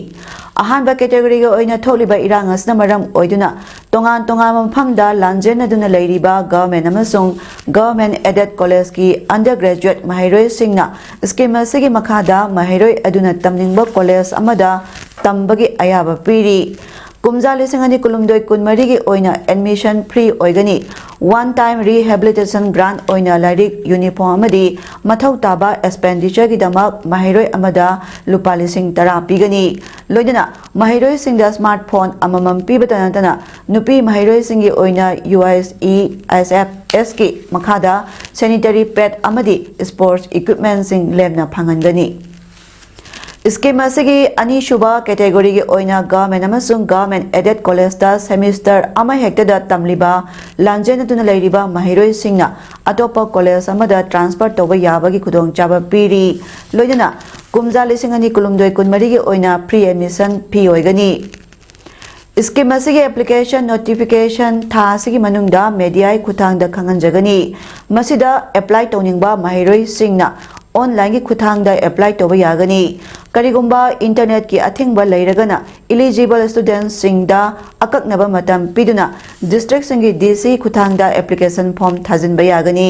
ꯑꯍꯥꯟꯕ categoryꯒꯤ ꯑꯣꯏꯅ ꯊꯣꯛꯂꯤꯕ ꯏꯔꯥꯡ ꯑꯁꯤꯅ ꯃꯔꯝ ꯑꯣꯏꯗꯨꯅ ꯇꯣꯉꯥꯟ ꯇꯣꯉꯥꯟꯕ ꯃꯐꯝꯗ ꯂꯥꯟꯖꯦꯟꯅꯗꯨꯅ ꯂꯩꯔꯤꯕ government ꯑꯃꯁꯨꯡ government aided collegeꯀꯤ undergraduate ꯃꯍꯩꯔꯣꯏꯁꯤꯡꯅ scheme ꯑꯁꯤꯒꯤ ꯃꯈꯥꯗ ꯃꯍꯩꯔꯣꯏ ꯑꯗꯨꯅ ꯇꯝꯅꯤꯡꯕ college ꯑꯃꯗ ꯇꯝꯕꯒꯤ ꯑꯌꯥꯕ ꯄꯤꯔꯤ꯫ ꯀꯨꯝꯖꯥ ꯂꯤꯁꯤꯡ ꯑꯅꯤ ꯀꯨꯟꯍꯨꯝꯗꯣꯏ ꯀꯨꯟꯃꯔꯤꯒꯤ ꯑꯣꯏꯅ admission free ꯑꯣꯏꯒꯅꯤ꯫ One time rehabilitation grant ꯑꯣꯏꯅ ꯂꯥꯏꯔꯤꯛ, uniform ꯑꯃꯗꯤ ꯃꯊꯧ ꯇꯥꯕ expenditureꯒꯤꯗꯃꯛ ꯃꯍꯩꯔꯣꯏ ꯑꯃꯗ ꯂꯨꯄꯥ ꯂꯤꯁꯤꯡ ꯇꯔꯥ ꯄꯤꯒꯅꯤ꯫ ꯂꯣꯏꯅꯅ ꯃꯍꯩꯔꯣꯏꯁꯤꯡꯗ smart phone ꯑꯃꯃꯝ ꯄꯤꯕꯇ ꯅꯠꯇꯅ ꯅꯨꯄꯤ ꯃꯍꯩꯔꯣꯏꯁꯤꯡꯒꯤ ꯑꯣꯏꯅ UISESFꯀꯤ ꯃꯈꯥꯗ sanitary pad ꯑꯃꯗꯤ sports equipmentꯁꯤꯡ ꯂꯦꯝꯅ ꯐꯪꯍꯟꯒꯅꯤ꯫ ꯁ꯭ꯀꯤꯝ ꯑꯁꯤꯒꯤ ꯑꯅꯤꯁꯨꯕ ꯀꯦꯇꯦꯒꯣꯔꯤꯒꯤ ꯑꯣꯏꯅ ꯒꯚꯔꯟꯃꯦꯟꯠ ꯑꯃꯁꯨꯡ ꯒꯚꯔꯟꯃꯦꯟꯠ ꯑꯦꯗꯦꯗ ꯀꯣꯂꯦꯖꯇ ꯁꯦꯃꯤꯁꯇꯔ ꯑꯃꯍꯦꯛꯇꯗ ꯇꯝꯂꯤꯕ ꯂꯥꯟꯖꯦꯟꯅꯗꯨꯅ ꯂꯩꯔꯤꯕ ꯃꯍꯩꯔꯣꯏꯁꯤꯡꯅ ꯑꯇꯣꯞꯄ ꯀꯣꯂꯦꯖ ꯑꯃꯗ ꯇ꯭ꯔꯥꯟꯁꯐꯔ ꯇꯧꯕ ꯌꯥꯕꯒꯤ ꯈꯨꯗꯣꯡꯆꯥꯕ ꯄꯤꯔꯤ꯫ ꯂꯣꯏꯅꯅ ꯀꯨꯝꯖꯥ ꯂꯤꯁꯤꯡ ꯑꯅꯤ ꯀꯨꯟꯍꯨꯝꯗꯣꯏ ꯀꯨꯟꯃꯔꯤꯒꯤ ꯑꯣꯏꯅ ꯐ꯭ꯔꯤ ꯑꯦꯗꯃꯤꯁꯟ ꯐꯤ ꯑꯣꯏꯒꯅꯤ꯫ ꯁ꯭ꯀꯤꯝ ꯑꯁꯤꯒꯤ ꯑꯦꯄ꯭ꯂꯤꯀꯦꯁꯟ ꯅꯣꯇꯤꯐꯤꯀꯦꯁꯟ ꯊꯥ ꯑꯁꯤꯒꯤ ꯃꯅꯨꯡꯗ ꯃꯦꯗꯤꯌꯥꯒꯤ ꯈꯨꯠꯊꯥꯡꯗ ꯈꯪꯍꯟꯖꯒꯅꯤ꯫ ꯃꯁꯤꯗ ꯑꯦꯄ꯭ꯂꯥꯏ ꯇꯧꯅꯤꯡꯕ ꯃꯍꯩꯔꯣꯏꯁꯤꯡꯅ ꯑꯣꯟꯂꯥꯏꯟꯒꯤ ꯈꯨꯠꯊꯥꯡꯗ ꯑꯦꯄ꯭ꯂꯥꯏ ꯇꯧꯕ ꯌꯥꯒꯅꯤ꯫ ꯀꯔꯤꯒꯨꯝꯕ ꯏꯟꯇꯔꯅꯦꯠꯀꯤ ꯑꯊꯤꯡꯕ ꯂꯩꯔꯒꯅ, ꯏꯂꯤꯖꯤꯕꯜ ꯁ꯭ꯇꯨꯗꯦꯟꯠꯁꯤꯡꯗ ꯑꯀꯛꯅꯕ ꯃꯇꯝ ꯄꯤꯗꯨꯅ ꯗꯤꯁꯇ꯭ꯔꯤꯛꯁꯤꯡꯒꯤ ꯗꯤ ꯁꯤ ꯈꯨꯠꯊꯥꯡꯗ ꯑꯦꯄ꯭ꯂꯤꯀꯦꯁꯟ ꯐꯣꯔꯝ ꯊꯥꯖꯤꯟꯕ ꯌꯥꯒꯅꯤ꯫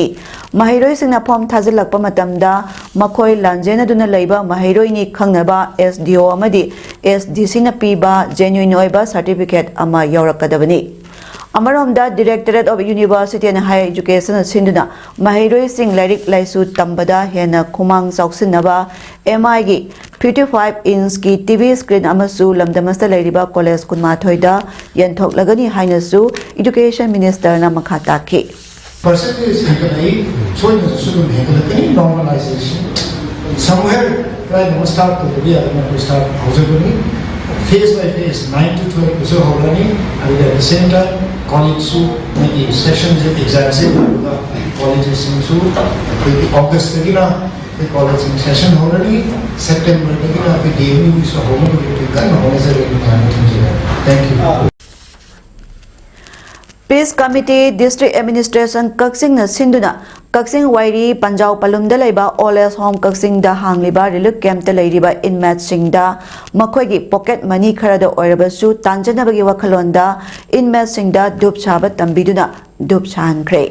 ꯃꯍꯩꯔꯣꯏꯁꯤꯡꯅ ꯐꯣꯔꯝ ꯊꯥꯖꯤꯜꯂꯛꯄ ꯃꯇꯝꯗ ꯃꯈꯣꯏ ꯂꯥꯟꯖꯦꯟꯅꯗꯨꯅ ꯂꯩꯕ ꯃꯍꯩꯔꯣꯏꯅꯤ ꯈꯪꯅꯕ ꯑꯦꯁ ꯗꯤ ꯑꯣ ꯑꯃꯗꯤ ꯑꯦꯁ ꯗꯤ ꯁꯤꯅ ꯄꯤꯕ ꯖꯦꯅ꯭ꯌꯨꯏꯟ ꯑꯣꯏꯕ ꯁꯥꯔꯇꯤꯐꯤꯀꯦꯠ ꯑꯃ ꯌꯥꯎꯔꯛꯀꯗꯕꯅꯤ꯫ ꯑꯃꯔꯣꯝꯗ, Directorate of University and Higher Education ꯁꯤꯟꯗꯨꯅ ꯃꯍꯩꯔꯣꯏꯁꯤꯡ ꯂꯥꯏꯔꯤꯛ ꯂꯥꯏꯁꯨ ꯇꯝꯕꯗ ꯍꯦꯟꯅ ꯈꯨꯃꯥꯡ ꯆꯥꯎꯁꯤꯟꯅꯕ ꯑꯦꯝ ꯑꯥꯏꯒꯤ ꯐꯤꯐꯇꯤ ꯐꯥꯏꯚ ꯏꯟꯆꯀꯤ ꯇꯤ ꯚꯤ ꯁ꯭ꯀ꯭ꯔꯤꯟ ꯑꯃꯁꯨ ꯂꯝꯗꯝ ꯑꯁꯤꯗ ꯂꯩꯔꯤꯕ ꯀꯣꯂꯦꯖ ꯀꯨꯟꯃꯥꯊꯣꯏꯗ ꯌꯦꯟꯊꯣꯛꯂꯒꯅꯤ ꯍꯥꯏꯅꯁꯨ ꯏꯗꯨꯀꯦꯁꯟ ꯃꯤꯅꯤꯁꯇꯔꯅ ꯃꯈꯥ ꯇꯥꯈꯤ꯫ Percentage ꯍꯦꯟꯒꯠꯂꯛꯏ, ꯁꯣꯏꯗꯅꯁꯨ ꯑꯗꯨꯝ ꯍꯦꯟꯒꯠꯂꯛꯀꯅꯤ꯫ Normalization somewhere ꯀꯗꯥꯏꯗꯅꯣ start ꯇꯧꯗꯕ ꯌꯥꯗꯕ, ꯑꯩꯈꯣꯏ start ꯍꯧꯖꯕꯅꯤ꯫ Phase by phase, nine to twelve ꯀꯁꯨ ꯍꯧꯔꯅꯤ, ꯑꯗꯨꯒ at the same time college ꯁꯨ ꯃꯣꯏꯒꯤ session ꯁꯦ, exam ꯁꯦ ꯂꯣꯏꯔꯒ ꯀꯣꯂꯦꯖꯁꯤꯡꯁꯨ ꯑꯩꯈꯣꯏꯒꯤ August ꯇꯒꯤꯅ ꯑꯩꯈꯣꯏ ꯀꯣꯂꯦꯖꯁꯤꯡ session ꯍꯧꯔꯅꯤ, September ꯗꯒꯤꯅ ꯑꯩꯈꯣꯏ ꯗꯤ ꯑꯦꯝ ꯌꯨꯒꯤꯁꯨ ꯍꯧꯅꯕꯒꯤ ꯑꯩꯈꯣꯏ ꯀꯟꯅ ꯍꯣꯠꯅꯖꯔꯤ ꯍꯥꯏꯅ ꯊꯝꯖꯒꯦ꯫ Thank you. Peace Committee, District Administration ꯀꯛꯆꯤꯡꯅ ꯁꯤꯟꯗꯨꯅ ꯀꯛꯆꯤꯡ ꯋꯥꯏꯔꯤ ꯄꯟꯖꯥꯎ ꯄꯂꯨꯝꯗ ꯂꯩꯕ Old Age Home ꯀꯛꯆꯤꯡꯗ ꯍꯥꯡꯂꯤꯕ relief camp ꯇ ꯂꯩꯔꯤꯕ inmate ꯁꯤꯡꯗ ꯃꯈꯣꯏꯒꯤ pocket money ꯈꯔꯗ ꯑꯣꯏꯔꯕꯁꯨ ꯇꯥꯟꯖꯅꯕꯒꯤ ꯋꯥꯈꯜꯂꯣꯟꯗ inmate ꯁꯤꯡꯗ ꯙꯨꯞ ꯁꯥꯕ ꯇꯝꯕꯤꯗꯨꯅ ꯙꯨꯞ ꯁꯥꯍꯟꯈ꯭ꯔꯦ꯫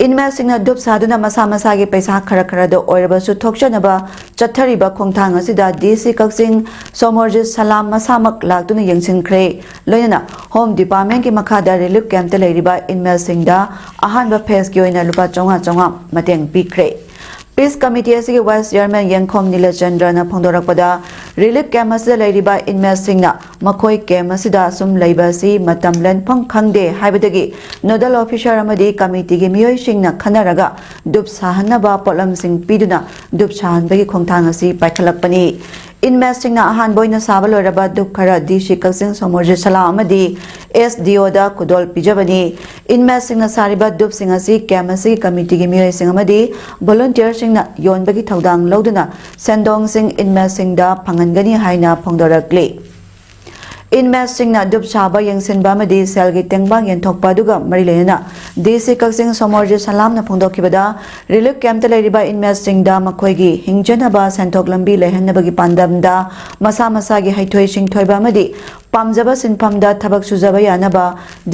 Inmate ꯁꯤꯡꯅ ꯙꯨꯞ ꯁꯥꯗꯨꯅ ꯃꯁꯥ ꯃꯁꯥꯒꯤ ꯄꯩꯁꯥ ꯈꯔ ꯈꯔꯗ ꯑꯣꯏꯔꯕꯁꯨ ꯊꯣꯛꯆꯅꯕ ꯆꯠꯊꯔꯤꯕ ꯈꯣꯡꯊꯥꯡ ꯑꯁꯤꯗ ꯗꯤ ꯁꯤ ꯀꯛꯆꯤꯡ ꯁꯣꯃꯣꯔꯖꯤꯠ ꯁꯂꯥꯝ ꯃꯁꯥꯃꯛ ꯂꯥꯛꯇꯨꯅ ꯌꯦꯡꯁꯤꯟꯈ꯭ꯔꯦ꯫ ꯂꯣꯏꯅꯅ Home Department ꯀꯤ ꯃꯈꯥꯗ relief camp ꯇ ꯂꯩꯔꯤꯕ inmate ꯁꯤꯡꯗ ꯑꯍꯥꯟꯕ phase ꯀꯤ ꯑꯣꯏꯅ ꯂꯨꯄꯥ ꯆꯥꯝꯃꯉꯥ ꯆꯥꯝꯃꯉꯥ ꯃꯇꯦꯡ ꯄꯤꯈ꯭ꯔꯦ꯫ Peace Committee ꯑꯁꯤꯒꯤ Vice Chairman ꯌꯦꯡꯈꯣꯝ ꯅꯤꯂꯆꯟꯗ꯭ꯔꯅ ꯐꯣꯡꯗꯣꯔꯛꯄꯗ, relief camp ꯑꯁꯤꯗ ꯂꯩꯔꯤꯕ inmate ꯁꯤꯡꯅ ꯃꯈꯣꯏ camp ꯑꯁꯤꯗ ꯑꯁꯨꯝ ꯂꯩꯕ ꯑꯁꯤ ꯃꯇꯝ ꯂꯦꯟꯐꯝ ꯈꯪꯗꯦ ꯍꯥꯏꯕꯗꯒꯤ nodal officer ꯑꯃꯗꯤ committee ꯒꯤ ꯃꯤꯑꯣꯏꯁꯤꯡꯅ ꯈꯟꯅꯔꯒ ꯙꯨꯞ ꯁꯥꯍꯟꯅꯕ ꯄꯣꯠꯂꯝꯁꯤꯡ ꯄꯤꯗꯨꯅ ꯙꯨꯞ ꯁꯥꯍꯟꯕꯒꯤ ꯈꯣꯡꯊꯥꯡ ꯑꯁꯤ ꯄꯥꯏꯈꯠꯂꯛꯄꯅꯤ꯫ Inmates ꯁꯤꯡꯅ ꯑꯍꯥꯟꯕ ꯑꯣꯏꯅ ꯁꯥꯕ ꯂꯣꯏꯔꯕ ꯙꯨꯞ ꯈꯔ D C ꯀꯛꯆꯤꯡ ꯁꯣꯃꯣꯔꯖꯤꯠ ꯁꯂꯥꯝ ꯑꯃꯗꯤ S D O ꯗ ꯈꯨꯗꯣꯜ ꯄꯤꯖꯕꯅꯤ꯫ Inmates ꯁꯤꯡꯅ ꯁꯥꯔꯤꯕ ꯙꯨꯞꯁꯤꯡ ꯑꯁꯤ camp ꯑꯁꯤꯒꯤ committee ꯒꯤ ꯃꯤꯑꯣꯏꯁꯤꯡ ꯑꯃꯗꯤ volunteer ꯁꯤꯡꯅ ꯌꯣꯟꯕꯒꯤ ꯊꯧꯗꯥꯡ ꯂꯧꯗꯨꯅ ꯁꯦꯟꯗꯣꯡꯁꯤꯡ inmates ꯁꯤꯡꯗ ꯐꯪꯍꯟꯒꯅꯤ ꯍꯥꯏꯅ ꯐꯣꯡꯗꯣꯔꯛꯂꯤ꯫ Inmates ꯁꯤꯡꯅ ꯙꯨꯞ ꯁꯥꯕ, ꯌꯦꯡꯁꯤꯟꯕ ꯑꯃꯗꯤ ꯁꯦꯜꯒꯤ ꯇꯦꯡꯕꯥꯡ ꯌꯦꯟꯊꯣꯛꯄ ꯑꯗꯨꯒ ꯃꯔꯤ ꯂꯩꯅꯅ D C ꯀꯛꯆꯤꯡ ꯁꯣꯃꯣꯔꯖꯤꯠ ꯁꯂꯥꯝꯅ ꯐꯣꯡꯗꯣꯛꯈꯤꯕꯗ, relief camp ꯇ ꯂꯩꯔꯤꯕ inmates ꯁꯤꯡꯗ ꯃꯈꯣꯏꯒꯤ ꯍꯤꯡꯖꯅꯕ ꯁꯦꯟꯊꯣꯛ ꯂꯝꯕꯤ ꯂꯩꯍꯟꯅꯕꯒꯤ ꯄꯥꯟꯗꯝꯗ ꯃꯁꯥ ꯃꯁꯥꯒꯤ ꯍꯩꯊꯣꯏ ꯁꯤꯡꯊꯣꯏꯕ ꯑꯃꯗꯤ ꯄꯥꯝꯖꯕ ꯁꯤꯟꯐꯝꯗ ꯊꯕꯛ ꯁꯨꯖꯕ ꯌꯥꯅꯕ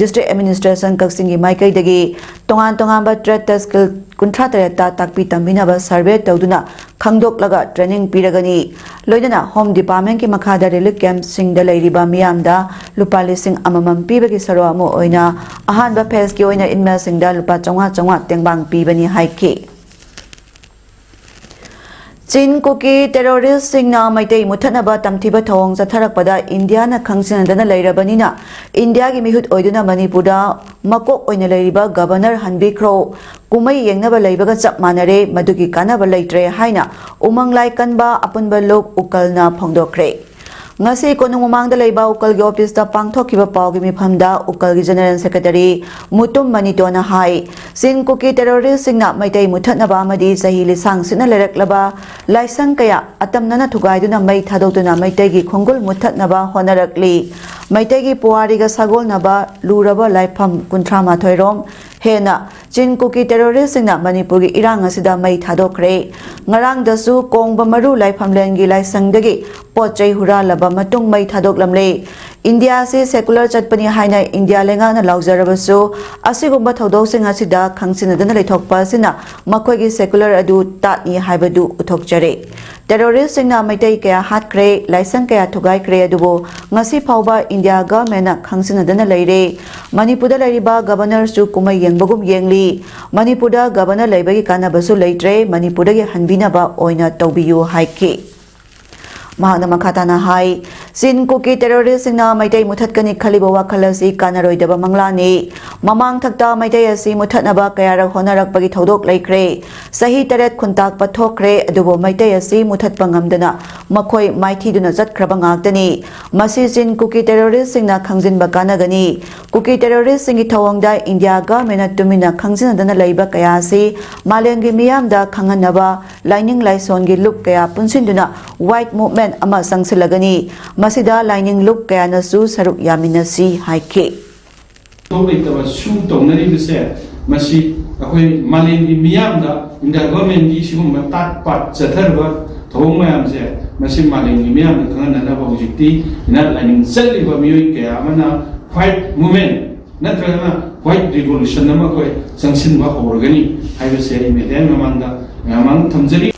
District Administration ꯀꯛꯆꯤꯡꯒꯤ ꯃꯥꯏꯀꯩꯗꯒꯤ ꯇꯣꯉꯥꯟ ꯇꯣꯉꯥꯟꯕ trade ꯇ skill ꯀꯨꯟꯊ꯭ꯔꯥ ꯇꯔꯦꯠꯇ ꯇꯥꯛꯄꯤ ꯇꯝꯕꯤꯅꯕ survey ꯇꯧꯗꯨꯅ ꯈꯪꯗꯣꯛꯂꯒ training ꯄꯤꯔꯒꯅꯤ꯫ ꯂꯣꯏꯅꯅ Home Department ꯀꯤ ꯃꯈꯥꯗ relief camp ꯁꯤꯡꯗ ꯂꯩꯔꯤꯕ ꯃꯤꯌꯥꯝꯗ ꯂꯨꯄꯥ ꯂꯤꯁꯤꯡ ꯑꯃꯃꯝ ꯄꯤꯕꯒꯤ ꯁꯔꯨꯛ ꯑꯃ ꯑꯣꯏꯅ ꯑꯍꯥꯟꯕ phase ꯀꯤ ꯑꯣꯏꯅ inmates ꯁꯤꯡꯗ ꯂꯨꯄꯥ ꯆꯥꯝꯃꯉꯥ ꯆꯥꯝꯃꯉꯥ ꯇꯦꯡꯕꯥꯡ ꯄꯤꯕꯅꯤ ꯍꯥꯏꯈꯤ꯫ ꯆꯤꯟ ꯀꯨꯀꯤ terrorist ꯁꯤꯡꯅ ꯃꯩꯇꯩ ꯃꯨꯊꯠꯅꯕ ꯇꯝꯊꯤꯕ ꯊꯧꯑꯣꯡ ꯆꯠꯊꯔꯛꯄꯗ ꯏꯟꯗꯤꯌꯥꯅ ꯈꯪꯖꯤꯟꯅꯗꯅ ꯂꯩꯔꯕꯅꯤꯅ, ꯏꯟꯗꯤꯌꯥꯒꯤ ꯃꯤꯍꯨꯠ ꯑꯣꯏꯗꯨꯅ ꯃꯅꯤꯄꯨꯔꯗ ꯃꯀꯣꯛ ꯑꯣꯏꯅ ꯂꯩꯔꯤꯕ Governor ꯍꯟꯕꯤꯈ꯭ꯔꯣ꯫ ꯀꯨꯝꯍꯩ ꯌꯦꯡꯅꯕ ꯂꯩꯕꯒ ꯆꯞ ꯃꯥꯟꯅꯔꯦ, ꯃꯗꯨꯒꯤ ꯀꯥꯟꯅꯕ ꯂꯩꯇ꯭ꯔꯦ ꯍꯥꯏꯅ ꯎꯃꯪ ꯂꯥꯏ ꯀꯟꯕ ꯑꯄꯨꯟꯕ ꯂꯨꯞ ꯎꯀꯜꯅ ꯐꯣꯡꯗꯣꯛꯈ꯭ꯔꯦ꯫ ꯉꯁꯤ ꯀꯣꯅꯨꯡ ꯃꯃꯥꯡꯗ ꯂꯩꯕ ꯎꯀꯜꯒꯤ office ꯇ ꯄꯥꯡꯊꯣꯛꯈꯤꯕ ꯄꯥꯎꯒꯤ ꯃꯤꯐꯝꯗ ꯎꯀꯜꯒꯤ General Secretary ꯃꯨꯇꯨꯝ ꯃꯅꯤꯇꯣꯅ ꯍꯥꯏ, ꯆꯤꯟ ꯀꯨꯀꯤ terrorist ꯁꯤꯡꯅ ꯃꯩꯇꯩ ꯃꯨꯊꯠꯅꯕ ꯑꯃꯗꯤ ꯆꯍꯤ ꯂꯤꯁꯥꯡ ꯁꯤꯠꯅ ꯂꯩꯔꯛꯂꯕ ꯂꯥꯏꯁꯪ ꯀꯌꯥ ꯑꯇꯝꯅꯅ ꯊꯨꯒꯥꯏꯗꯨꯅ ꯃꯩ ꯊꯥꯗꯣꯛꯇꯨꯅ ꯃꯩꯇꯩꯒꯤ ꯈꯣꯡꯒꯨꯜ ꯃꯨꯊꯠꯅꯕ ꯍꯣꯠꯅꯔꯛꯂꯤ꯫ ꯃꯩꯇꯩꯒꯤ ꯄꯨꯋꯥꯔꯤꯒ ꯁꯥꯒꯣꯜꯅꯕ ꯂꯨꯔꯕ ꯂꯥꯏꯐꯝ ꯀꯨꯟꯊ꯭ꯔꯥ ꯃꯥꯊꯣꯏ ꯔꯣꯝ ꯍꯦꯟꯅ ꯆꯤꯟ ꯀꯨꯀꯤ terrorist ꯁꯤꯡꯅ ꯃꯅꯤꯄꯨꯔꯒꯤ ꯏꯔꯥꯡ ꯑꯁꯤꯗ ꯃꯩ ꯊꯥꯗꯣꯛꯈ꯭ꯔꯦ꯫ ꯉꯔꯥꯡꯗꯁꯨ ꯀꯣꯡꯕ ꯃꯔꯨ ꯂꯥꯏꯐꯝꯂꯦꯟꯒꯤ ꯂꯥꯏꯁꯪꯗꯒꯤ ꯄꯣꯠ ꯆꯩ ꯍꯨꯔꯥꯜꯂꯕ ꯃꯇꯨꯡ ꯃꯩ ꯊꯥꯗꯣꯛꯂꯝꯂꯦ꯫ ꯏꯟꯗꯤꯌꯥ ꯑꯁꯤ secular ꯆꯠꯄꯅꯤ ꯍꯥꯏꯅ ꯏꯟꯗꯤꯌꯥ ꯂꯩꯉꯥꯛꯅ ꯂꯥꯎꯖꯔꯕꯁꯨ, ꯑꯁꯤꯒꯨꯝꯕ ꯊꯧꯗꯣꯛꯁꯤꯡ ꯑꯁꯤꯗ ꯈꯪꯖꯤꯟꯅꯗꯅ ꯂꯩꯊꯣꯛꯄ ꯑꯁꯤꯅ ꯃꯈꯣꯏꯒꯤ secular ꯑꯗꯨ ꯇꯥꯠꯅꯤ ꯍꯥꯏꯕꯗꯨ ꯎꯠꯊꯣꯛꯆꯔꯦ꯫ Terrorist ꯁꯤꯡꯅ ꯃꯩꯇꯩ ꯀꯌꯥ ꯍꯥꯠꯈ꯭ꯔꯦ, ꯂꯥꯏꯁꯪ ꯀꯌꯥ ꯊꯨꯒꯥꯏꯈ꯭ꯔꯦ, ꯑꯗꯨꯕꯨ ꯉꯁꯤ ꯐꯥꯎꯕ ꯏꯟꯗꯤꯌꯥ government ꯅ ꯈꯪꯖꯤꯟꯅꯗꯅ ꯂꯩꯔꯦ꯫ ꯃꯅꯤꯄꯨꯔꯗ ꯂꯩꯔꯤꯕ Governor ꯁꯨ ꯀꯨꯝꯍꯩ ꯌꯦꯡꯕꯒꯨꯝ ꯌꯦꯡꯂꯤ꯫ ꯃꯅꯤꯄꯨꯔꯗ Governor ꯂꯩꯕꯒꯤ ꯀꯥꯟꯅꯕꯁꯨ ꯂꯩꯇ꯭ꯔꯦ, ꯃꯅꯤꯄꯨꯔꯗꯒꯤ ꯍꯟꯕꯤꯅꯕ ꯑꯣꯏꯅ ꯇꯧꯕꯤꯌꯨ ꯍꯥꯏꯈꯤ꯫ ꯃꯍꯥꯛꯅ ꯃꯈꯥ ꯇꯥꯅ ꯍꯥꯏ, ꯆꯤꯟ ꯀꯨꯀꯤ ꯇꯦꯔꯣꯔꯤꯁꯁꯤꯡꯅ ꯃꯩꯇꯩ ꯃꯨꯊꯠꯀꯅꯤ ꯈꯜꯂꯤꯕ ꯋꯥꯈꯜ ꯑꯁꯤ ꯀꯥꯟꯅꯔꯣꯏꯗꯕ ꯃꯪꯂꯥꯟꯅꯤ꯫ ꯃꯃꯥꯡ ꯊꯛꯇ ꯃꯩꯇꯩ ꯑꯁꯤ ꯃꯨꯊꯠꯅꯕ ꯀꯌꯥꯔꯛ ꯍꯣꯠꯅꯔꯛꯄꯒꯤ ꯊꯧꯗꯣꯛ ꯂꯩꯈ꯭ꯔꯦ꯫ ꯆꯍꯤ ꯇꯔꯦꯠ ꯈꯨꯟꯇꯥꯛꯄ ꯊꯣꯛꯈ꯭ꯔꯦ, ꯑꯗꯨꯕꯨ ꯃꯩꯇꯩ ꯑꯁꯤ ꯃꯨꯊꯠꯄ ꯉꯝꯗꯅ ꯃꯈꯣꯏ ꯃꯥꯏꯊꯤꯗꯨꯅ ꯆꯠꯈ꯭ꯔꯕ ꯉꯥꯛꯇꯅꯤ꯫ ꯃꯁꯤ ꯆꯤꯟ ꯀꯨꯀꯤ ꯇꯦꯔꯣꯔꯤꯁꯁꯤꯡꯅ ꯈꯪꯖꯤꯟꯕ ꯀꯥꯟꯅꯒꯅꯤ꯫ ꯀꯨꯀꯤ ꯇꯦꯔꯣꯔꯤꯁꯁꯤꯡꯒꯤ ꯊꯧꯑꯣꯡꯗ ꯏꯟꯗꯤꯌꯥ ꯒꯚꯔꯟꯃꯦꯟꯠꯅ ꯇꯨꯃꯤꯟꯅ ꯈꯪꯖꯤꯟꯅꯗꯅ ꯂꯩꯕ ꯀꯌꯥ ꯑꯁꯤ ꯃꯥꯂꯦꯝꯒꯤ ꯃꯤꯌꯥꯝꯗ ꯈꯪꯍꯟꯅꯕ ꯂꯥꯏꯅꯤꯡ ꯂꯥꯏꯁꯣꯟꯒꯤ ꯂꯨꯞ ꯀꯌꯥ ꯄꯨꯟꯁꯤꯟꯗꯨꯅ ꯋꯥꯏꯠ ꯃꯨꯚꯃꯦꯟꯠ ꯑꯃ ꯆꯪꯁꯤꯜꯂꯒꯅꯤ꯫ ꯃꯁꯤꯗ ꯂꯥꯏꯅꯤꯡ ꯂꯨꯞ ꯀꯌꯥꯅꯁꯨ ꯁꯔꯨꯛ ꯌꯥꯃꯤꯟꯅꯁꯤ ꯍꯥꯏꯈꯤ꯫ ꯊꯕꯛ ꯂꯩꯇꯕ ꯁꯨ ꯇꯧꯅꯔꯤꯕꯁꯦ, ꯃꯁꯤ ꯑꯩꯈꯣꯏ ꯃꯥꯂꯦꯝꯒꯤ ꯃꯤꯌꯥꯝꯗ ꯏꯟꯗꯤꯌꯥ ꯒꯚꯔꯟꯃꯦꯟꯠꯀꯤ ꯁꯤꯒꯨꯝꯕ ꯇꯥꯠ ꯄꯥꯠ ꯆꯠꯊꯔꯤꯕ ꯊꯧꯑꯣꯡ ꯃꯌꯥꯝꯁꯦ, ꯃꯁꯤ ꯃꯥꯂꯦꯝꯒꯤ ꯃꯤꯌꯥꯝꯗ ꯈꯪꯍꯟꯅꯅꯕ ꯍꯧꯖꯤꯛꯇꯤ ꯏꯟꯗꯤꯌꯥ ꯂꯥꯏꯅꯤꯡ ꯆꯠꯂꯤꯕ ꯃꯤꯑꯣꯏ ꯀꯌꯥ ꯑꯃꯅ ꯋꯥꯏꯠ ꯃꯨꯚꯃꯦꯟꯠ ꯅꯠꯇ꯭ꯔꯒꯅ ꯋꯥꯏꯠ ꯔꯤꯚꯣꯂꯨꯁꯟ ꯑꯃ ꯑꯩꯈꯣꯏ ꯆꯪꯁꯤꯟꯕ ꯍꯧꯔꯒꯅꯤ ꯍꯥꯏꯕꯁꯦ ꯑꯩ ꯃꯦꯗꯤꯌꯥꯒꯤ ꯃꯃꯥꯡꯗ ꯃꯌꯥꯝ ꯃꯃꯥꯡꯗ ꯊꯝꯖꯔꯤ꯫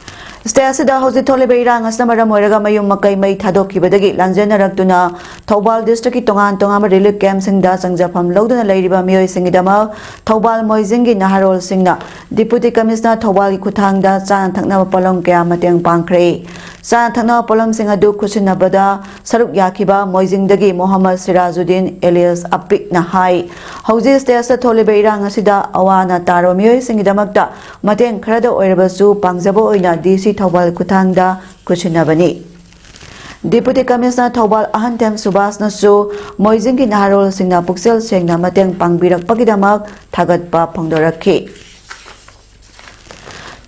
ꯁ꯭ꯇꯦꯠ ꯑꯁꯤꯗ ꯍꯧꯖꯤꯛ ꯊꯣꯛꯂꯤꯕ ꯏꯔꯥꯡ ꯑꯁꯤꯅ ꯃꯔꯝ ꯑꯣꯏꯔꯒ ꯃꯌꯨꯝ ꯃꯀꯩ ꯃꯩ ꯊꯥꯗꯣꯛꯈꯤꯕꯗꯒꯤ ꯂꯥꯟꯖꯦꯟꯅꯔꯛꯇꯨꯅ ꯊꯧꯕꯥꯜ ꯗꯤꯁꯇ꯭ꯔꯤꯛꯀꯤ ꯇꯣꯉꯥꯟ ꯇꯣꯉꯥꯟꯕ ꯔꯤꯂꯤꯐ ꯀꯦꯝꯞꯁꯤꯡꯗ ꯆꯪꯖꯐꯝ ꯂꯧꯗꯨꯅ ꯂꯩꯔꯤꯕ ꯃꯤꯑꯣꯏꯁꯤꯡꯒꯤꯗꯃꯛ ꯊꯧꯕꯥꯜ ꯃꯣꯏꯖꯤꯡꯒꯤ ꯅꯍꯥꯔꯣꯜꯁꯤꯡꯅ ꯗꯤꯄꯨꯇꯤ ꯀꯃꯤꯁꯅꯔ ꯊꯧꯕꯥꯜꯒꯤ ꯈꯨꯠꯊꯥꯡꯗ ꯆꯥꯅ ꯊꯛꯅꯕ ꯄꯣꯠꯂꯝ ꯀꯌꯥ ꯃꯇꯦꯡ ꯄꯥꯡꯈ꯭ꯔꯦ꯫ ꯆꯥꯅ ꯊꯛꯅꯕ ꯄꯣꯠꯂꯝꯁꯤꯡ ꯑꯗꯨ ꯈꯨꯠꯁꯤꯟꯅꯕꯗ ꯁꯔꯨꯛ ꯌꯥꯈꯤꯕ ꯃꯣꯏꯖꯤꯡꯗꯒꯤ ꯃꯣꯍꯝꯃꯗ ꯁꯤꯔꯥꯖꯨꯗꯤꯟ ꯑꯦꯂꯤꯌꯥꯁ ꯑꯄꯤꯛꯅ ꯍꯥꯏ꯫ ꯍꯧꯖꯤꯛ ꯁ꯭ꯇꯦꯠ ꯑꯁꯤꯗ ꯊꯣꯛꯂꯤꯕ ꯏꯔꯥꯡ ꯑꯁꯤꯗ ꯑꯋꯥ ꯑꯅꯥ ꯇꯥꯔꯕ ꯃꯤꯑꯣꯏꯁꯤꯡꯒꯤꯗꯃꯛꯇ ꯃꯇꯦꯡ ꯈꯔꯗ ꯑꯣꯏꯔꯕꯁꯨ ꯄꯥꯡꯖꯕ ꯑꯣꯏꯅ ꯗꯤ ꯁꯤ ꯊꯧꯕꯥꯜ ꯈꯨꯠꯊꯥꯡꯗ ꯈꯨꯠꯁꯤꯟꯅꯕꯅꯤ꯫ ꯗꯤꯄꯨꯇꯤ ꯀꯃꯤꯁꯅꯔ ꯊꯧꯕꯥꯜ ꯑꯍꯟꯊꯦꯝ ꯁꯨꯕꯥꯁꯅꯁꯨ ꯃꯣꯏꯖꯤꯡꯒꯤ ꯅꯍꯥꯔꯣꯜꯁꯤꯡꯅ ꯄꯨꯛꯆꯦꯜ ꯁꯦꯡꯅ ꯃꯇꯦꯡ ꯄꯥꯡꯕꯤꯔꯛꯄꯒꯤꯗꯃꯛ ꯊꯥꯒꯠꯄ ꯐꯣꯡꯗꯣꯔꯛꯈꯤ꯫